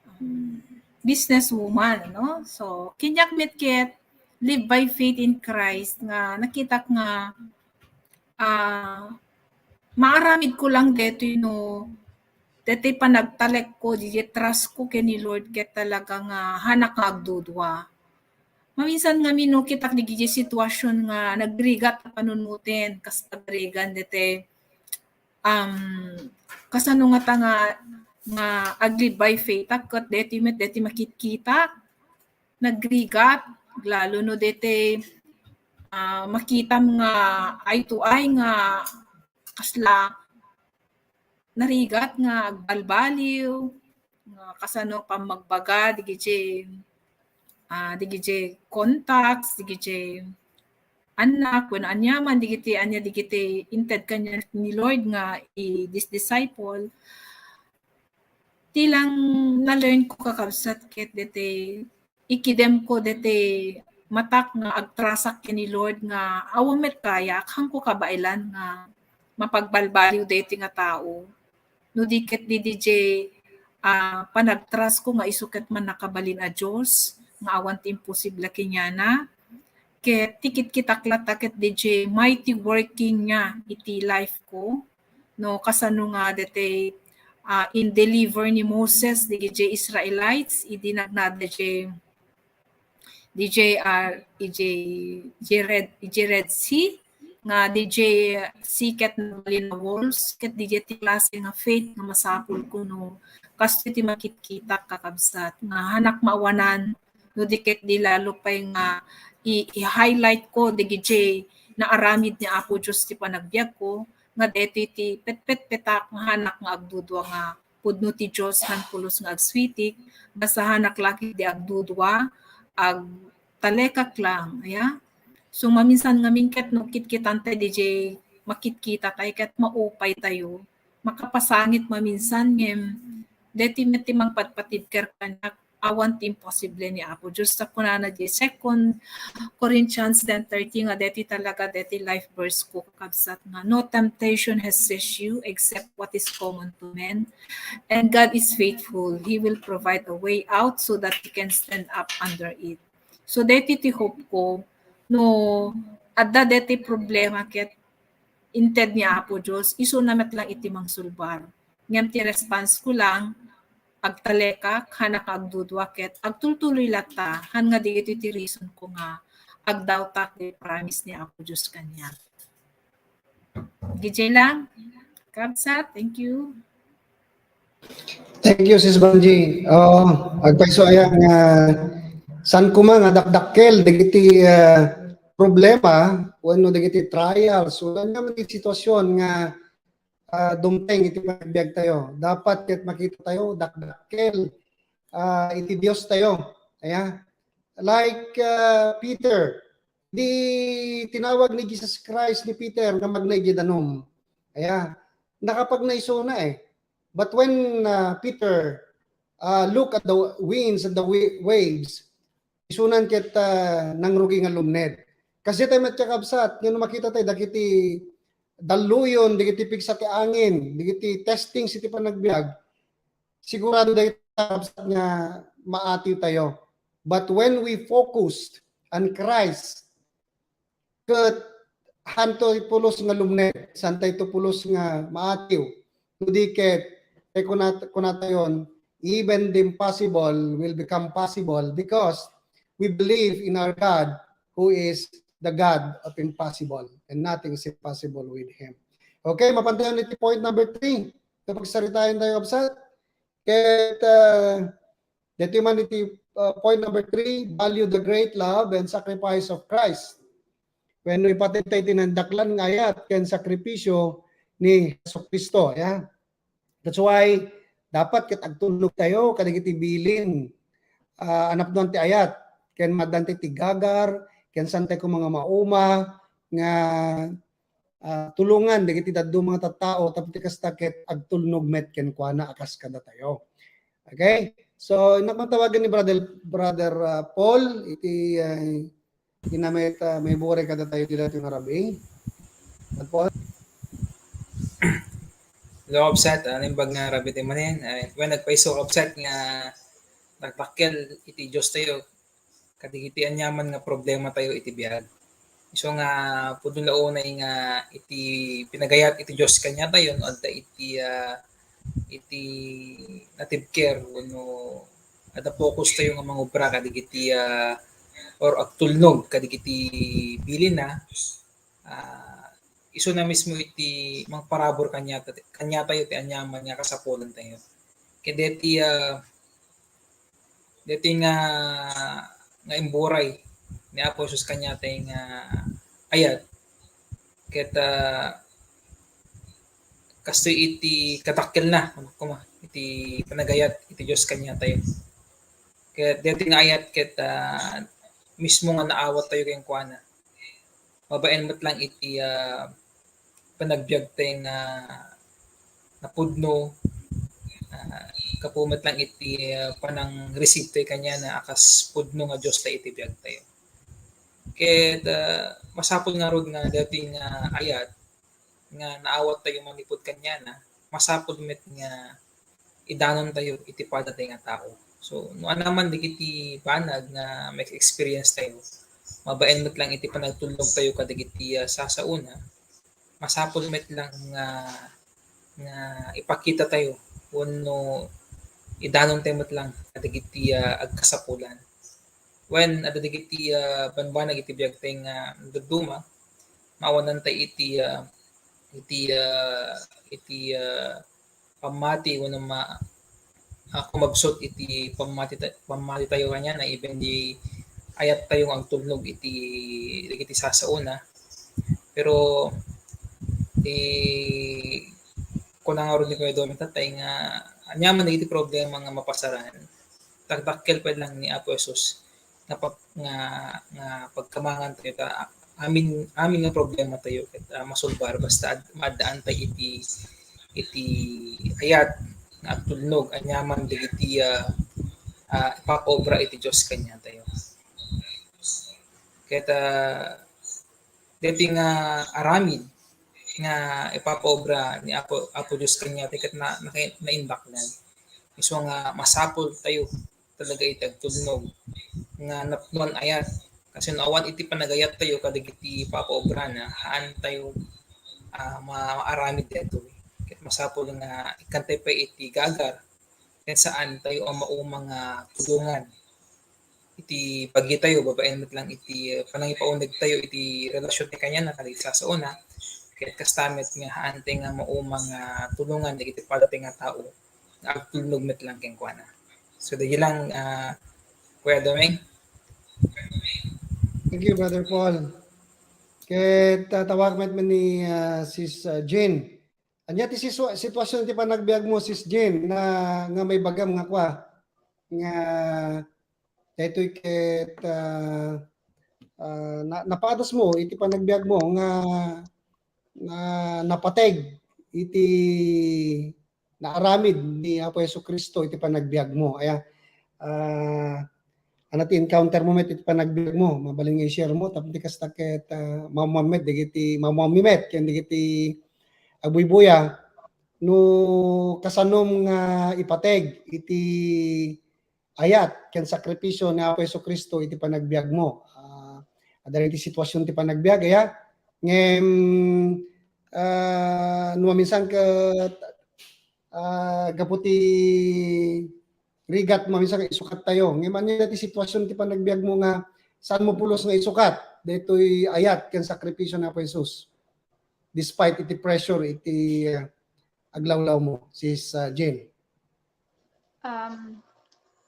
um, businesswoman, no? So, kaniak met ket live by faith in Christ nga nakitak nga ah, maaramidko lang detoy no, detoy panagtalekko, didiay trustko ken ni Lord ket talaga nga hanak nga agdudua. Maminsan ngamin no, kitak didiay sitwasyon nga nagrigat a panunoten, kas agrigan detoy, um, kasano ngata nga, nga ag-live by faith ak, ket detoy met, detoy makitkitak, nagrigat, lalo no detoy, ah, makitam nga eye to eye nga kasla narigat nga agbalbaliw, nga kasano pammagbaga, digidiay, ah, digidiay contacts, digidiay annak, wenno aniaman, digiti ania, digiti inted kaniak ni Lord nga i-, dis-, disciple. Ti lang na-learn ko, kakabsat, ket deti ikidemko deti matak nga agtrasak ken ni Lord nga awan met kayak, hanko kabaelan nga mapagbalbaliw deti nga tao. No di ket didiay, ah, panagtrustko nga isu ket mannakabalin a Dios, nga awan ti imposible kaniana. Ket ti kitkitak latta ket didiay mighty working niya iti life ko. No, kasano nga deti, ah, in-deliver ni Moses didiay Israelites, idi nagnada didiay, didiay, ah, didiay, didiay Red, didiay Red Sea, nga didiay sea ket nabalin a walls, ket didiay ti klase nga faith nga masapul ko no kastoy ti makitkitak, kakabsat, nga hanak maawanan, no di ket di lalo pay nga i-, i-highlight ko didiay naaramid ni Apo Dios ti panagbiagko, nga detoy ti petpetpetak nga hanak nga agdudua nga pudno ti Dios han pulos nga agsuitik, basta hanak la ket di agdudua, agtalekak lang, aya? So, maminsan ngamin ket no kitkitanta didiay makitkitak ay ket maupay tayo, makapasangit maminsan ngem deti met ti mangpatpatibker kaniak, awan ti imposible ni Apo Dios. Ta kunana diay Second Corinthians ten thirty nga deti talaga deti life verse ko, kakabsat, nga, "No temptation has seized you except what is common to men, and God is faithful. He will provide a way out so that you can stand up under it." So, deti ti hope ko, no adda deti problema ket inted ni Apo Dios, isuna met lang iti mangsulbar. Ngem ti response ko lang, agtalekak, hanak agdudua ket agtultuloy latta, han nga dagitoy ti reason ko nga agdawtak ti promise ni Apo Dios kaniak. Didiay lang, kabsat, thank you. Thank you, Sis Banji. Oo, agpayso aya nga saan koma nga dakdakkel dagiti, ah, problema wenno dagiti trials wenno ania man ti sitwasyon nga, ah, dumteng iti panagbiag tayo. Dapat ket makita tayo dakdakkel, ah, iti Dios tayo. Aya. Like, ah, Peter, di tinawag ni Jesus Christ ni Peter nga magna idiay danum. Aya. Nakapagna isuna eh. But when, ah, Peter, ah, look at the winds and the wa-, waves, isunan ket, ah, nangrugi nga lumned. Kasi tayo met, kakabsat, nga no makita tayo dagiti dalluyon, dagiti pigsa ti angin, dagiti testing iti panagbiag, sigurado tayo, kakabsat, nga maatiw tayo. But when we focused on Christ, ket hanto ti pulos nga lumned, saan tayo ti pulos nga maatiw. No di ket, eh, kuna-, kunatayon, even the impossible will become possible because we believe in our God who is the God of impossible and nothing is impossible with Him. Okay, mapantayon iti point number three. Kapagsaritaen tayo, kabsat. Ket, ah, deti man iti, ah, point number three, value the great love and sacrifice of Christ. Wenno ipateg tayo iti nadaklan nga ayat ken sakripisyo ni Jesu-Cristo, ya. That's why dapat ket agtulnog tayo kadagiti bilin, ah, a napnoan ti ayat, ken maaddaan tayo ti gagar, ken saan tayo koma nga mauma nga, ah, tulongan dagiti dadduma nga tattao tapno ti kasta ket agtulnog met kenkuana a kas kadatayo. Okay? So, innak man tawagen ni Brother, Brother, ah, Paul, iti, ah, ginamit, ah, may bure kadatayo ti daytoy nga rabii. Brother Paul? Hello, kabsat. Ah, naimbag nga rabii ti manen. Ay, wen, nagpayso, kabsat, nga nagpakkel iti Dios tayo kadagiti aniaman nga problema tayo iti biag. Isu nga pudno la unay nga iti pinagayat iti Dios kaniatayo no adda iti, ah, iti native care wenno adda focus tayo nga mangubra kadagiti, ah, or agtulnog kadagiti bilinna, ah, isuna mismo iti mangparabur kaniata, kaniatayo ti aniaman nga kasapulantayo. Ket deti, ah, deti nga, nga imburay ni Apo Jesus kaniatayo nga ayat, ket, ah, kastoy iti kadakkelna, koma, iti panagayat iti Dios kaniatayo. Ket deti nga ayat ket, ah, mismo nga naawat tayo kenkuana. Babaen met lang iti, ah, panagbiag tayo nga napudno, ah, gapu met lang iti, ah, panang-receive tayo kaniana a kas pudno nga Dios tayo iti biag tayo. Ket, ah, masapul ngarud nga deti nga ayat nga naawat tayo manipud kaniana, masapul met nga idanon tayo iti pada tayo nga tao. So, no anaman dagiti banag nga ma-experience tayo, mabaen met lang iti panagtulnog tayo kadagiti, ah, sasaona, masapul met lang nga, nga ipakita tayo wenno idanon tayo met lang kadagiti, ah, agkasapulan. Wen, adda dagiti, ah, banbanag iti biag tayo nga dadduma, maawanan tayo iti, ah, iti, ah, iti, ah, pammati wenno ma-, ah, kumabsut iti pammati ta-, pammati tayo kaniana, even di ayat tayo nga agtulnog iti dagiti sasaona. Pero, eh, kuna ngarud ni Kuya Dom tatay nga aniaman dagiti problema nga mapasaran, dakdakkel pay lang ni Apo Jesus nga pag-, nga, nga pagkamangan tayo ta amin, amin nga problema tayo ket, ah, masulbar basta ad-, maaddaan tayo iti, iti ayat nga agtulnog aniaman dagiti, ah, ah, ipapaobra iti Dios kaniatayo. Ket, ah, deti nga aramid nga ipapaobra ni Apo, Apo Dios kaniatayo ket na, na, naindaklan. Isu nga masapul tayo talaga iti agtulnog nga napnoan ayat. Kasi no awan iti panagayat tayo kadagiti ipapaobrana, haan tayo, ah, ma-, maaramid daytoy. Ket masapul nga ikkan tayo pay iti gagar, ken saan tayo a mauma nga tulongan iti bagitayo, babaen met lang iti, eh, panangipauneg tayo iti relasyon ti kaniana kadagiti sasaona, ket kasta met nga haan tayo nga mauma nga tulongan dagiti pada tayo nga tao nga agtulnog met lang kenkuana. So, dagiti lang, ah, Kuya Doming. Thank you, Brother Paul. Ket, ah, tawag met man ni, ah, Sis, ah, Jean. Ania ti situa-, sitwasyon ti panagbiag mo, Sis Jean, na, nga maibagam nga kua, nga daytoy ket, ah, ah, na-, napadas mo iti panagbiag mo nga na-, napateg iti naaramid ni Apo Jesu-Cristo iti panagbiag mo. Aya, ah, ano ti encounter mo met iti panagbiag mo? Mabalin nga i-share mo, tapno ti kasta ket, ah, maammoan met dagiti, maammoanmi met ken dagiti agbuybuya no kasanom nga ipateg iti ayat ken sakripisio ni Apo Jesu-Cristo iti panagbiag mo. Ah, adda iti sitwasyon ti panagbiag, aya? Ngem, ah, no maminsan ket, ah, gapu ti rigat, maminsan nga isukat tayo. Ngem ania ti sitwasyon ti panagbiag mo nga saan mo pulos nga isukat daytoy ayat ken sakripisio ni Apo Jesus? Despite iti pressure, iti, ah, aglawlaw mo, Sis, ah, Jean. Um,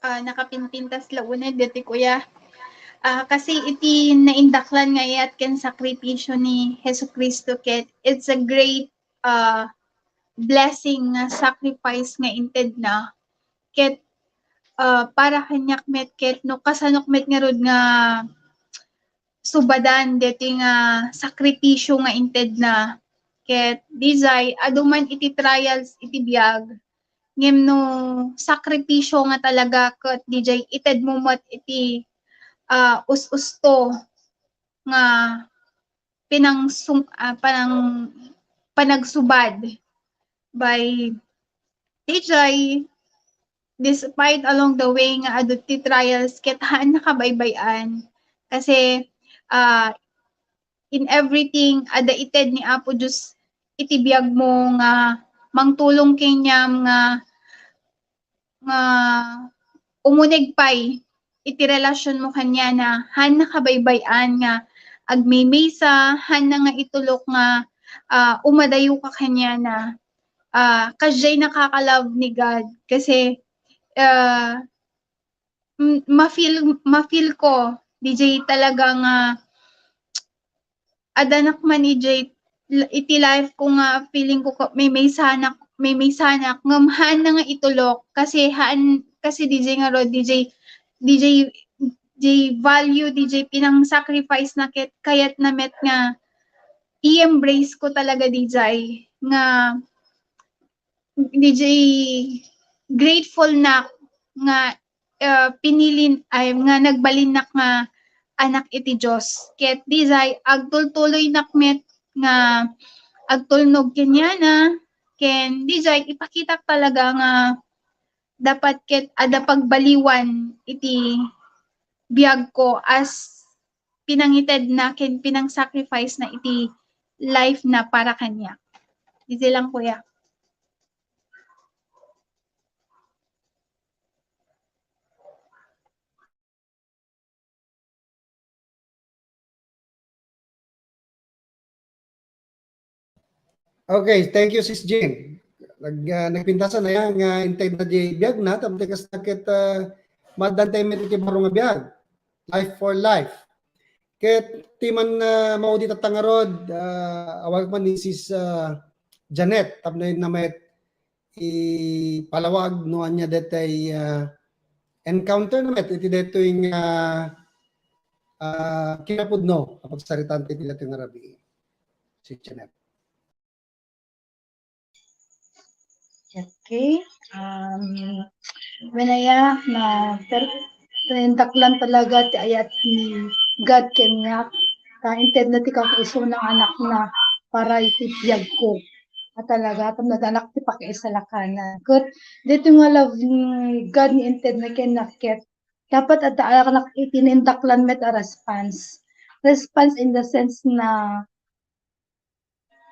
ah, nakapinpintas la unay deti, Kuya. Ah, kasi iti naindaklan nga ayat ken sakripisio ni Jesu-Cristo ket it's a great, ah, blessing nga sacrifice nga intedna. Ket, ah, para kaniak met ket no kasanok met ngarud nga subadan deti nga sakripisio nga intedna. Ket dijay, adu man iti trials iti biag, ngem no sakripisio nga talaga ket dijay ited mo met iti, ah, us-usto nga pinangsung-, ah, panang-, panagsubad by dijay, despite along the way nga adu ti trials, ket haan nakabaybay-an. Kasi, ah, in everything, adda ited ni Apo Dios iti biagmo nga mangtulong kaniam nga, nga umuneg pay iti relationmo kaniana, haanna kabaybay-an nga agmaymaysa, haanna nga itulok nga, ah, umadayoka kaniana. Ah, kasdiay nakaka-love ni God kasi, ah, m-, ma-feel, ma-feel ko, D J, talaga nga addanak man idiay l-, iti life ko nga feeling ko ka-, maymaysanak, maymaysanak, ngem haanna nga itulok kasi haan, kasi D J ngarud, D J, D J, D J value, D J pinang-sacrifice na ket kayatna met nga i-embrace ko talaga, D J, nga D J, grateful nak nga, ah, pinilin-, ay, nga nagbalinnak nga anak iti Dios. Ket D J, agtultuloynak met nga agtulnog kaniana, ken D J, ipakitak talaga nga dapat ket adda pagbaliwan iti biag ko as pinangitedna ken pinang-sacrifice na iti life na para kaniak. Iti lang, kuya. Okay, thank you, Sis Jean. Nag, ah, nagpintasan na yan nga intay na di biag na, tapos kas nakit, ah, madantay met iti baro nga biag. Life for life. Ket ti man, ah, maudi tatta ngarud, ah, awag man ni Sis, ah, Janet, tapno na met ipalawag no ania detay, ah, encounter na met iti detoy nga, ah, kinapudno a pagsaritaan ti detoy nga rabii. Sis Janet. Okay. Um, when aya, na, per, Naindaklan talaga ti ayat ni God kaniak, ta inted na ti kakuiso ng anak na para iti biag ko. At talaga, tapno adda anak ti pakaisalakanan. Ket, dito nga love ni God ni inted na kaniak ket, dapat adda anak iti naindaklan met a response. Response in the sense na,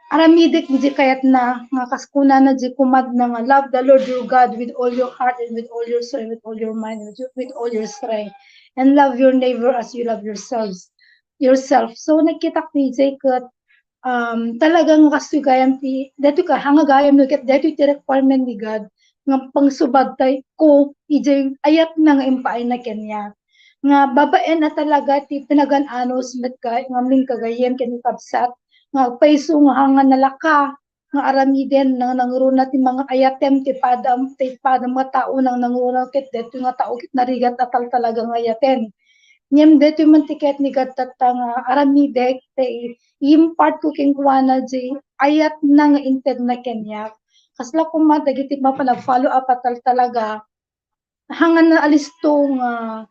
aramidek iti kayatna nga kas kunana iti kumadna nga, "Love the Lord your God with all your heart and with all your soul and with all your mind and with, with all your strength. And love your neighbor as you love yourselves, yourself." So, nakitak iti ket, um, talagang kastoy gayam ti, daytoy ka, hanga gayam no ket daytoy ti requirement ni God nga pangsubadtay ko iti ayatna nga impaayna kaniak. Nga babaen a talaga ti panagan-anos met kay, ngamin kagayem ken ikabsat, nga agpayso nga hanga nalaka nga aramiden, nang nangruna ti mga ayatem ti padam, ti padam nga tao, nang nangruna ket daytoy nga tao ket narigat a taltalaga nga ayaten. Ngem daytoy man ti kayat ni God tatta nga aramidek, ti i-impart ko kenkuana ti ayatna nga intedna kaniak. Kasla koma dagiti mapan nag-follow up a taltalaga, hanga na alisto nga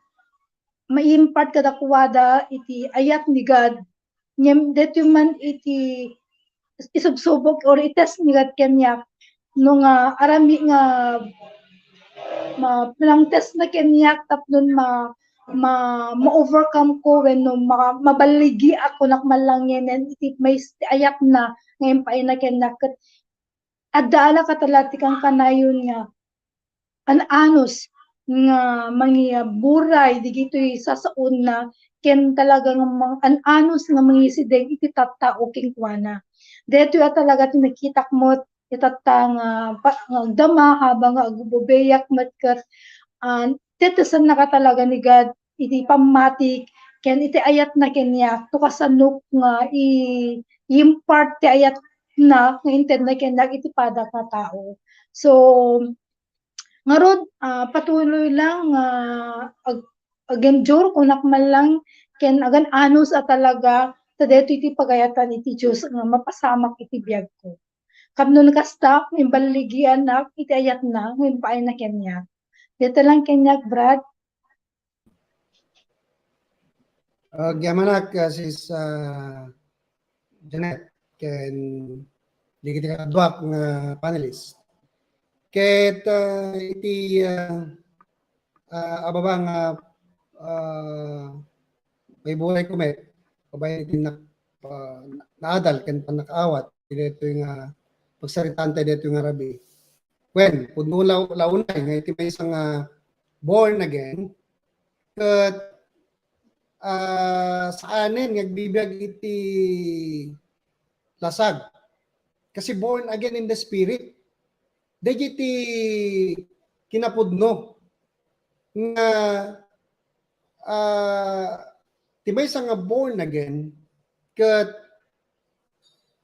ma-impart kadakuada iti ayat ni God. Ngem daytoy man iti isubsubok or i-test ni God kaniak no nga arami nga ma-, pinang-test na kaniak tapno ma-, ma-, ma-overcome ko wenno ma-, mabaligi ako nak malangenen iti mais-, ti ayat na nga impaay na kaniak. Ket adda ala katala ti kankanayon nga an-anos nga mangiburay digitoy sasaona ken talaga nga mang-, an-anos nga mangisideg iti tattao kenkuana. Daytoy a talaga ti nakitak met itatta nga pa-, nga agdama habang nga agububeyak met ket, ah, tetesennaka talaga ni God iti pammatik ken iti ayatna kaniak to kasano nga i-, i-impart ti ayatna nga intedna kaniak iti padana a tao. So, ngarud, ah, patuloy lang nga ag-, ag-endure, kunak man lang, ken agan-anos a talaga, ta daytoy ti pagayatan iti Dios nga mapasamak iti biag ko. Tapno no kasta, imbaligiannak iti ayatna nga impaayna kaniak. Dayta lang kaniak, Brad. Agyamanak, ah, Sis, ah, Janet, ken dagiti kaduak nga panelist. Ket, ah, iti, ah, ah, ababa nga, ah, maiburay ko met, babaen iti nak-, pa-, naadal ken pannakaawat iti daytoy nga pagsaritaan tayo daytoy nga rabii. Wen, pudno la-, launay nga iti maysa nga born again, ket, ah, saanen nga agbibiag iti lasag. Kasi born again in the spirit. Dagiti kinapudno nga, ah, ti maysa nga born again ket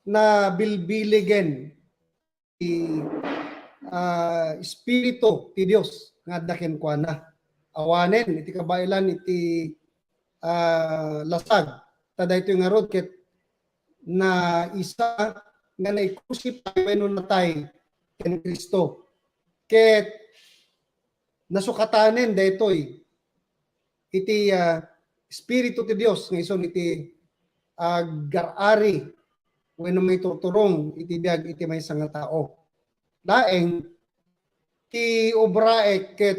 nabilbiligen ti, ah, Espiritu ti Dios nga adda kenkuana. Awanen iti kabaelan iti, ah, lasag. Ta daytoy ngarud ket naisa nga naikrusified wenno natay ken Cristo. Ket nasukatanen daytoy iti, ah, Espiritu ti Dios nga isun iti agar-ari wenno maiturturong iti biag iti maysa nga tao. Laeng ti obraek ket,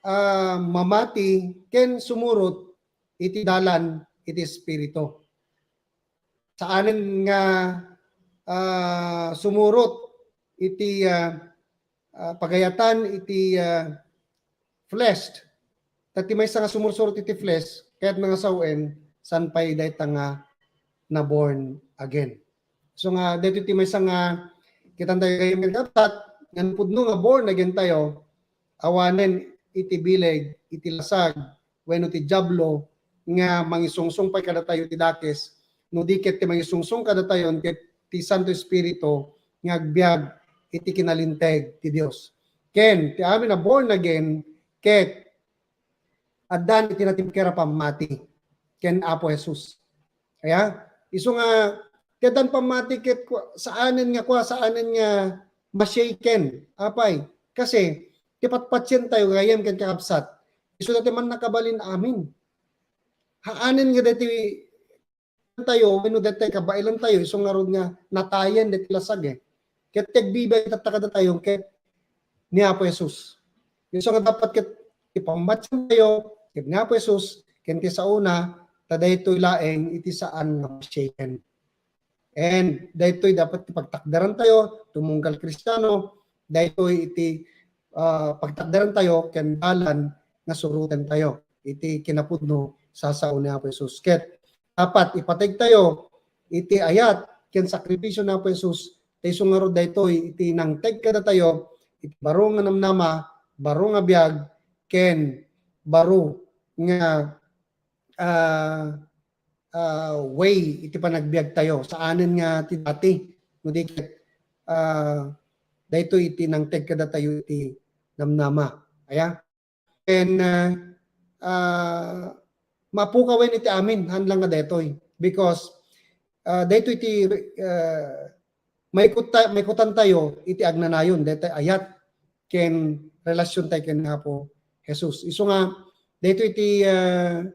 ah, mamati ken sumurot iti dalan iti Espiritu. Saanen nga, ah, sumurot iti, ah, ah, pagayatan iti, ah, flesh. Ta ti maysa nga sumursurot iti flesh, kayatna nga sawen, saan pay dayta nga na-born again. So nga, daytoy ti maysa nga kitan tayo gayam ken kabsat, nga pudno nga born again tayo, awanen iti bileg, iti lasag, wenno ti Diablo nga mangisungsong pay kadatayo ti dakes, no di ket ti mangisungsong kadatayon ket ti Santo Espiritu nga agbiag iti kinalinteg ti Dios. Ken ti amin a born again ket addan iti natimker a pammati ken Apo Jesus. Aya? Isu nga, ti addan pammati ket kua-, saanen nga kua, saanen nga ma-shaken. Apay? Kasi, ti patpatien tayo, gayam ken kakabsat, isu dati man nakabalin amin. Haanen nga dati tayo, wenno dati kabaelan tayo, isu ngarud nga natayen dati lasag eh. Ket ti agbibiag tatta kadatayo, ket ni Apo Jesus. Isu nga dapat ket ti pammatien tayo, ket ni Apo Jesus, ken ti saona, ta daytoy laeng iti saan nga ma-shaken. And daytoy dapat ti pagtakderan tayo, tumunggal Kristiano, daytoy iti, ah, pagtakderan tayo ken dalan nga suroten tayo iti kinapudno sa sao ni Apo Jesus. Ket dapat ipateg tayo iti ayat ken sakripisio ni Apo Jesus, ta isu ngarud daytoy iti nangted kadatayo iti baro nga namnama, baro nga biag, ken baro nga, ah, ah, way iti panagbiag tayo. Saanen nga ti dati, no di ket, ah, daytoy iti nangted kadatayo iti namnama. Aya? Ken, ah, ah, mapukawen iti amin, han lang nga daytoy. Because, ah, daytoy iti, ah, maikut ta-, maikutan tayo iti agnanayon, daytoy ayat ken relasyon tayo ken Apo Jesus. Isu nga, daytoy iti, ah,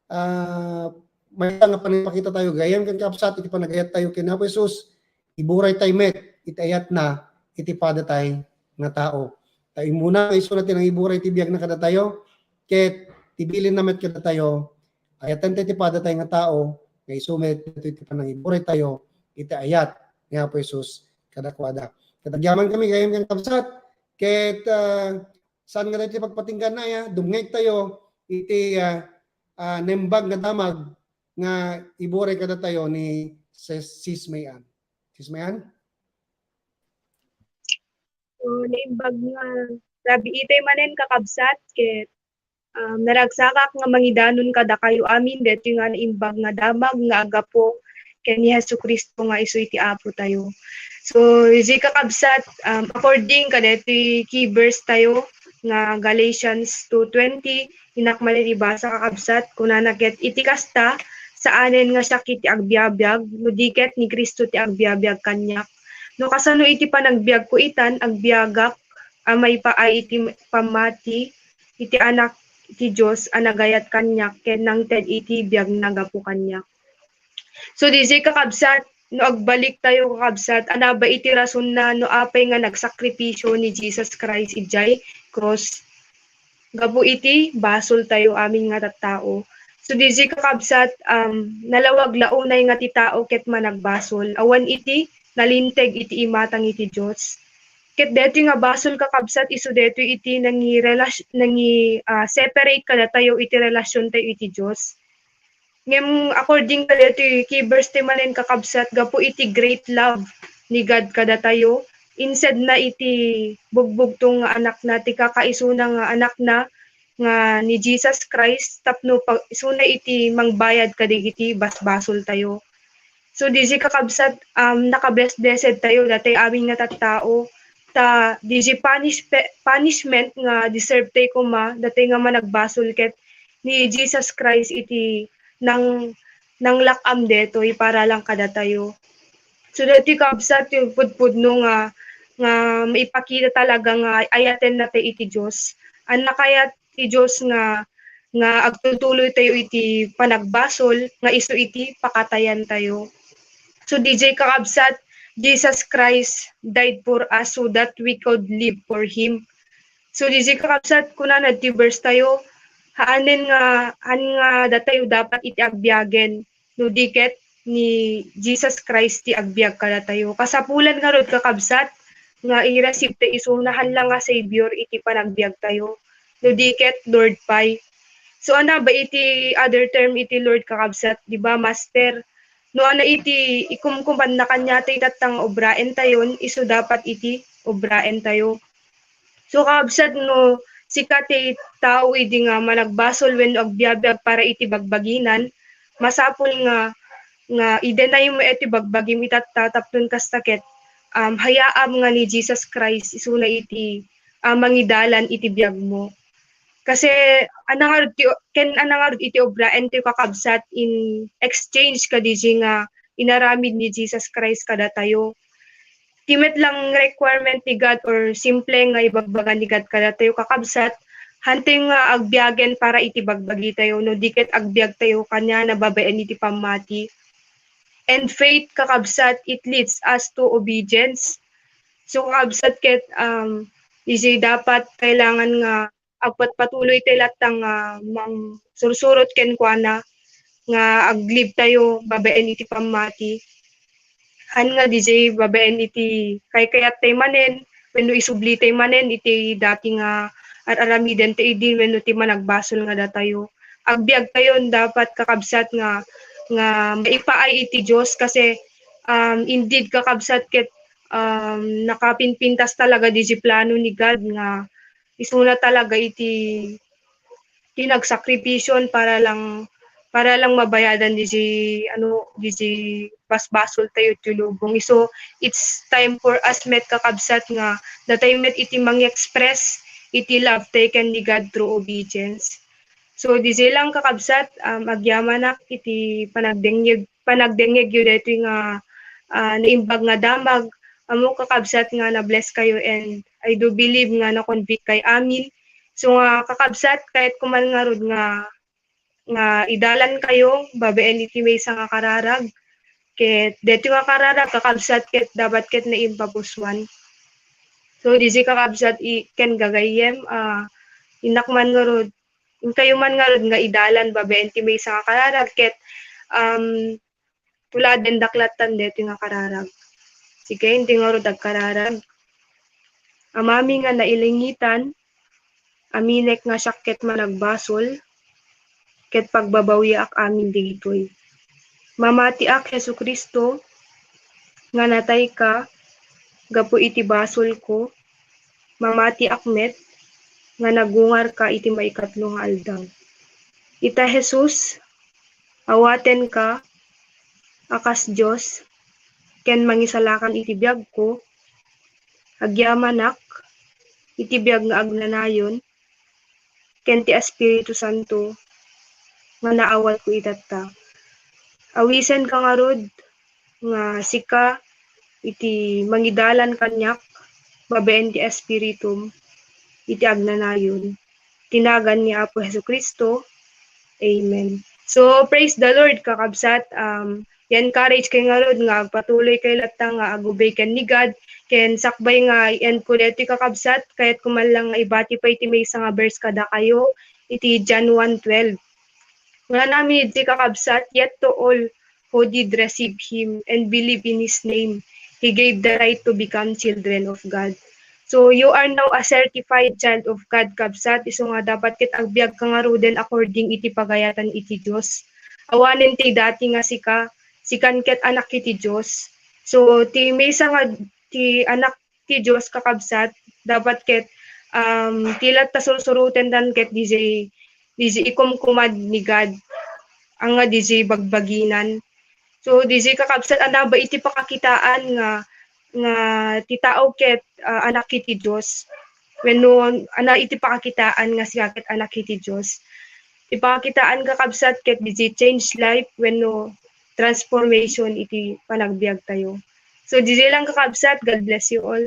ah, maysa nga panangipakita tayo, gayam ken kabsat, iti panagayat tayo ken Apo Jesus, iburay tayo met iti ayatna iti pada tayo nga tao. Ta immuna nga isu na ti nangiburay ti biagna kadatayo, ket ti bilinna met kadatayo, ayaten tayo ti pada tayo nga tao, nga isu met iti panangiburay tayo iti ayat ni Apo Jesus kadakuada. Ket agyaman kami, gayam ken kabsat, ket, ah, saan nga daytoy pagpatinggan na, ya, dumngeg tayo iti, ah, ah, naimbag nga damag nga iburay kadatayo ni Sis, Sis May Ann. Sis May Ann? So, naimbag nga rabii tayo manen, kakabsat, ket, um, naragsakak nga mangidanon kadakayo amin daytoy nga naimbag nga damag nga aggapu ken ni Jesu-Cristo nga isu iti Apo tayo. So, iti kakabsat, um, according kadaytoy key verse tayo nga Galatians two twenty, innak manen ibasa, kakabsat, kunana ket, iti kasta, saanen nga siak ti agbiabiag, no di ket ni Cristo ti agbiabiag kaniak. No kasano iti panagbiagko itan, agbiagak a maipaay iti pammati iti Anak ti Dios a nagayat kaniak ken nangted iti biagna gapu kaniak. So, diay kakabsat, no agbalik tayo, kakabsat, anaba iti rasonna no apay nga nagsakripisio ni Jesus Christ idiay krus gapu iti basol tayo amin nga tattao. So, diay kakabsat, um, nalawag la unay nga ti tao ket managbasol. Awan iti nalinteg iti imatang iti Dios. Ket daytoy nga basol, kakabsat, isu daytoy iti nangi-relas-, nangi-, ah, separate kadatayo iti relasiontayo iti Dios. Ngem according kadaytoy key verse ti manen, kakabsat, gapu iti great love ni God kadatayo, insedna iti bugbugtong nga anakna, ti kakaisuna nga anakna, nga ni Jesus Christ tapno pa-, isuna iti mangbayad kadagiti basbasoltayo. So, diay kakabsat, um, nakablessed-blessed tayo, daytoy amin nga tattao, ta diay punish-, punishment nga deserve tayo koma, daytoy nga managbasol ket ni Jesus Christ iti nang-, nanglak-am daytoy para lang kadatayo. So, daytoy, kabsat, ti pudpudno nga, nga maipakita talaga nga ayaten natay iti Dios. Ania kayat ti Dios nga, nga agtultuloy tayo iti panagbasol nga isu iti pakatayan tayo. So, diay, kakabsat, Jesus Christ died for us so that we could live for Him. So, diay, kakabsat, kunana ti verse tayo, haanen nga, haan nga datayo dapat iti agbiagen, no di ket ni Jesus Christ ti agbiag kadatayo. Kasapulan ngarud, kakabsat, nga i-receive tayo isuna haan lang nga Savior iti panagbiag tayo, no di ket Lord pay. So, ania ba iti other term iti Lord, kakabsat? Di ba, Master? No ania iti ikumkumanna kaniatayo tatta nga obraentayon, isu dapat iti obraentayo. So, kabsat, no sika ti tao idi nga managbasol wenno agbiabiag para iti bagbaginan, masapul nga, nga i-deny mo iti bagbagim itatta tapno kasta ket, um, hayaam nga ni Jesus Christ isuna iti, ah, mangidalan iti biagmo. Kasi, ania ngarud ti, ken ania ngarud iti obraentayo, kakabsat, in exchange kadaydiay nga inaramid ni Jesus Christ kadatayo. Ti met lang requirement ni God or simple nga ibagbaga ni God kadatayo, kakabsat, haantayo nga agbiagen para iti bagbagitayo, no di ket agbiagtayo kaniana babaen iti pammati. And faith, kakabsat, it leads us to obedience. So, kakabsat, ket, um, diay dapat kailangan nga agpatpatuloy tayo latta nga mangsursurot kenkuana nga aglibtayo babaen iti pammati. Haan nga diay babaen iti kaykayat tayo manen wenno isubli tayo manen iti dati nga ar-aramiden tayo idi wenno ti managbasol nga datayo. Agbiagtayon dapat, kakabsat, nga, nga maipaay iti Dios kasi, um, indeed, kakabsat, ket, um, nakapinpintas talaga diay plano ni God nga isuna talaga iti, ti nagsakripisyon para lang, para lang mabayadan diay, ano, diay basbasol tayo iti lubong. So, it's time for us met, kakabsat, nga datayo met iti mangi-express iti love tayo ken ni God through obedience. So, diay lang, kakabsat, um, agyamanak iti panagdengngeg, panagdengngegyo daytoy nga, ah, naimbag nga damag. Ammok, kakabsat, nga na-bless kayo, and I do believe nga na-convict kayo amin. So nga, kakabsat, kayatko man ngarud nga, nga idalan kayo babaen iti maysa nga kararag. Ket daytoy nga kararag, kakabsat, ket dapat ket naimpapusuan. So, diay, kakabsat, i-, ken gagayyem, ah, innak man ngarud, inkayo man ngarud nga idalan babaen ti maysa nga kararag ket, um, tuladen daklattan daytoy nga kararag. Sige, inti ngarud agkararag. Amami nga nailangitan, aminek nga siak ket managbasol, ket pagbabawiak amin dagitoy. Mamatiak, Jesu-Cristo, nga natayka gapu iti basolko, mamatiak met nga nagungarka iti maikatlo nga aldaw. Ita, Jesus, awatenka a kas Dios ken mangisalakan iti biagko, agyamanak iti biag nga agnanayon, ken ti Espiritu Santo nga naawatko itatta. Awisenka ngarud nga sika iti mangidalan kaniak babaen ti Espiritum iti agnanayon. Iti nagan ni Apo Jesu-Cristo. Amen. So, praise the Lord, kakabsat. Um, i-encourage kayo ngarud nga agpatuloy kayo latta nga agubay ken ni God. Ken sakbay nga i-end ko daytoy, kakabsat, kayatko man lang nga ibati pay ti maysa nga verse kadakayo iti John one twelve. Kunana mi idi, kakabsat, "Yet to all who did receive him and believe in his name, he gave the right to become children of God." So, you are now a certified child of God, kabsat, isu nga dapat ket agbiag ka ngaruden according iti pagayatan iti Dios. Awanen ti dati nga sika, sikan ket anak iti Dios. So, ti maysa nga ti anak ti Dios, kakabsat, dapat ket, um, ti latta sursurotendan ket diay, diay ikumkumad ni God, anga diay bagbaginan. So, diay, kakabsat, ania ba iti pakakitaan nga, nga ti tao ket, ah, anak iti Dios? Wenno, ania iti pakakitaan nga sika ket anak iti Dios? Ti pakakitaan, kakabsat, ket diay change life wenno transformation iti panagbiag tayo. So, diay lang, kakabsat. God bless you all.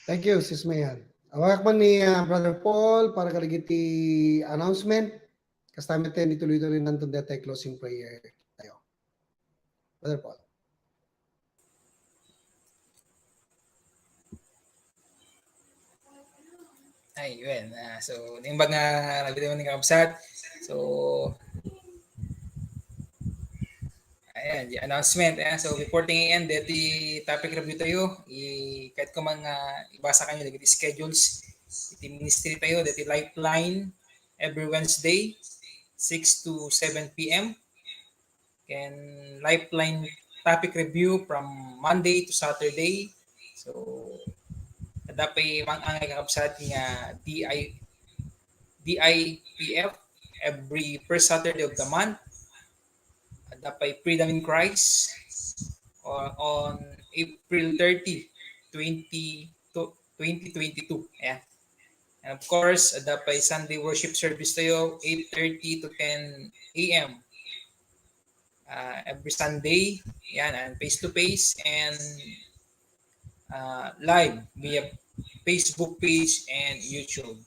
Thank you, Sis Mayan. Awagak man ni, ah, Brother Paul para kadagiti announcement. Kasta met, ituloy-tuloy nanton deta closing prayer tayo. Brother Paul. Ay, well, ah, so, naimbag nga nagdala man ni kakabsat. So, ayan, the announcement. Ayan. So, before ti end, deti topic review tayo, i, kahit ko man nga ibasa kanyo dagiti schedules, iti ministry tayo, deti Lifeline, every Wednesday, six to seven p m. Ken Lifeline topic review from Monday to Saturday. So, adda pay mang-angay, kakabsat, nga D I, D I P F every first Saturday of the month. Adda pay Freedom in Christ on, on April thirty, twenty, twenty twenty-two. Ayan. And of course, adda pay Sunday worship service tayo, eight thirty to ten a m, ah, every Sunday. Yan, and face-to-face and, ah, live via Facebook page and YouTube.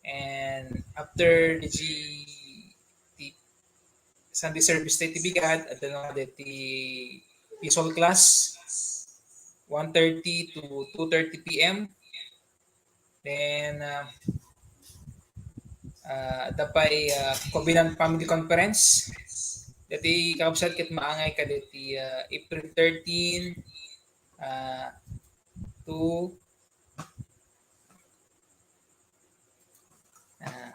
And after the G-, the Sunday service tayo ti bigat, adda na deti P S O L class, one thirty to two thirty p m. Then, ah, ah, adda pay, ah, Covenant Family Conference. Deti, kakabsat, ket maangay kadeti, ah, April thirteen, ah, to, ah,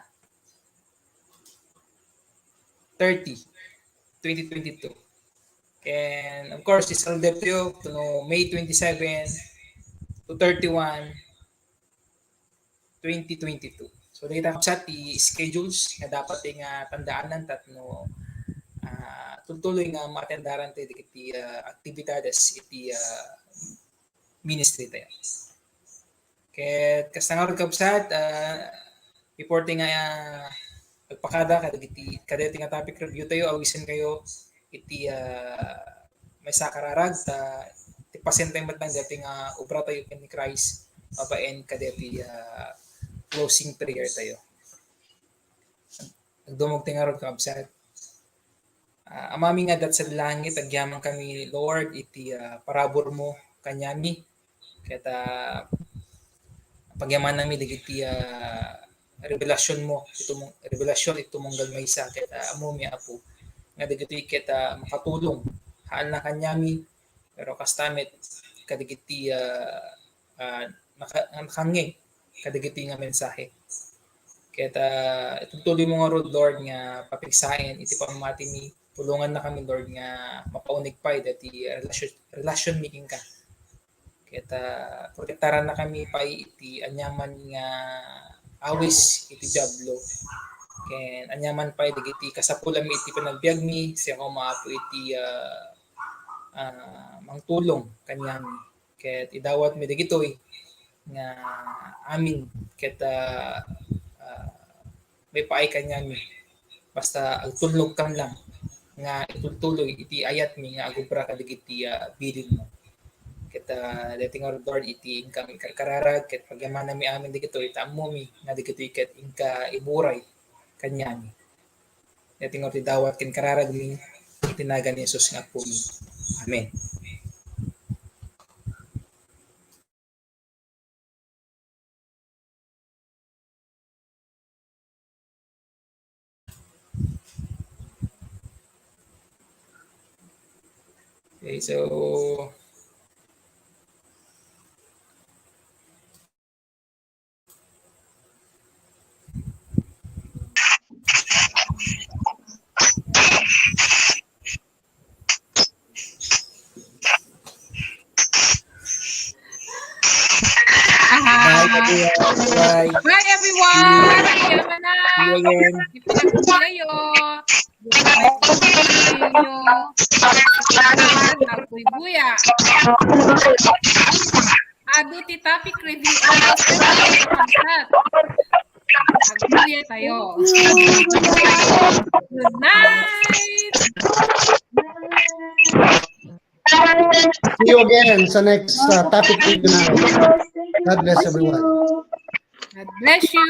thirty, twenty twenty-two. And of course, this will depth you to know May twenty-seven to thirty-one, twenty twenty-two. So, dagita, kakabsat, ti schedules nga dapat nga tandaanan tapno, ah, tultuloy nga maatendaran ti dagiti, ah, aktibidades iti, ah, ministry tayo. Ket kasta ngarud, kabsat, ah, before ti nga, ah, agpakada kadagiti, kadagiti nga topic review tayo, awisenkayo iti, ah, maysa a kararag, ta ti pasentoy met lang dagiti nga obra tayo ken ni Christ babaen kadagiti, ah, closing prayer tayo. Agdumog ti ngarud, kakabsat. Ah, Amami nga adda sadi langit, agyamankami, Lord, iti, ah, paraburmo kaniami. Ket, ah, pagyamananmi dagiti, ah, revelationmo, iti tumung-, revelasyon iti tumunggal maysa. Ket, ah, ammomi, Apo, nga dagitoy ket, ah, makatulong haan lang kaniami, pero kasta met kadagiti, ah, ah, naka-, nakangngeg kadagitoy nga mensahe. Ket, ah, itultuloymo ngarud, Lord, nga papigsaen iti pammatimi. Tulongannakami, Lord, nga mapauneg pay dagiti relasyon, relasyonmi kenka. Ket, ah, protektarannakami pay iti aniaman nga awis iti Diablo. Ken aniaman pay dagiti kasapulanmi iti panagbiagmi, siak koma, Apo, iti, ah, ah, mangtulong kaniami. Ket idawatmi dagitoy nga amin ket, ah, ah, maipaay kaniami. Basta agtulnogkan lang nga itultuloy iti ayatmi nga agubra kadagiti, ah, bilinmo. Ket, ah, daytoy ngarud, Lord, iti inkami karkararag ket pagyamananmi amin dagitoy ta ammomi nga dagitoy ket inka iburay kaniami. Daytoy ngarud ti dawat ken kararagmi iti nagan ni Jesus nga Apomi. Amen. Okay, so Bye, everyone. Bye. Bye, everyone. See you again. Ipinagpapalayo. Agbuya. Adu ti topic review. Agbuya tayo. Good night. See you again sa next uh, topic review. God bless everyone. God bless you.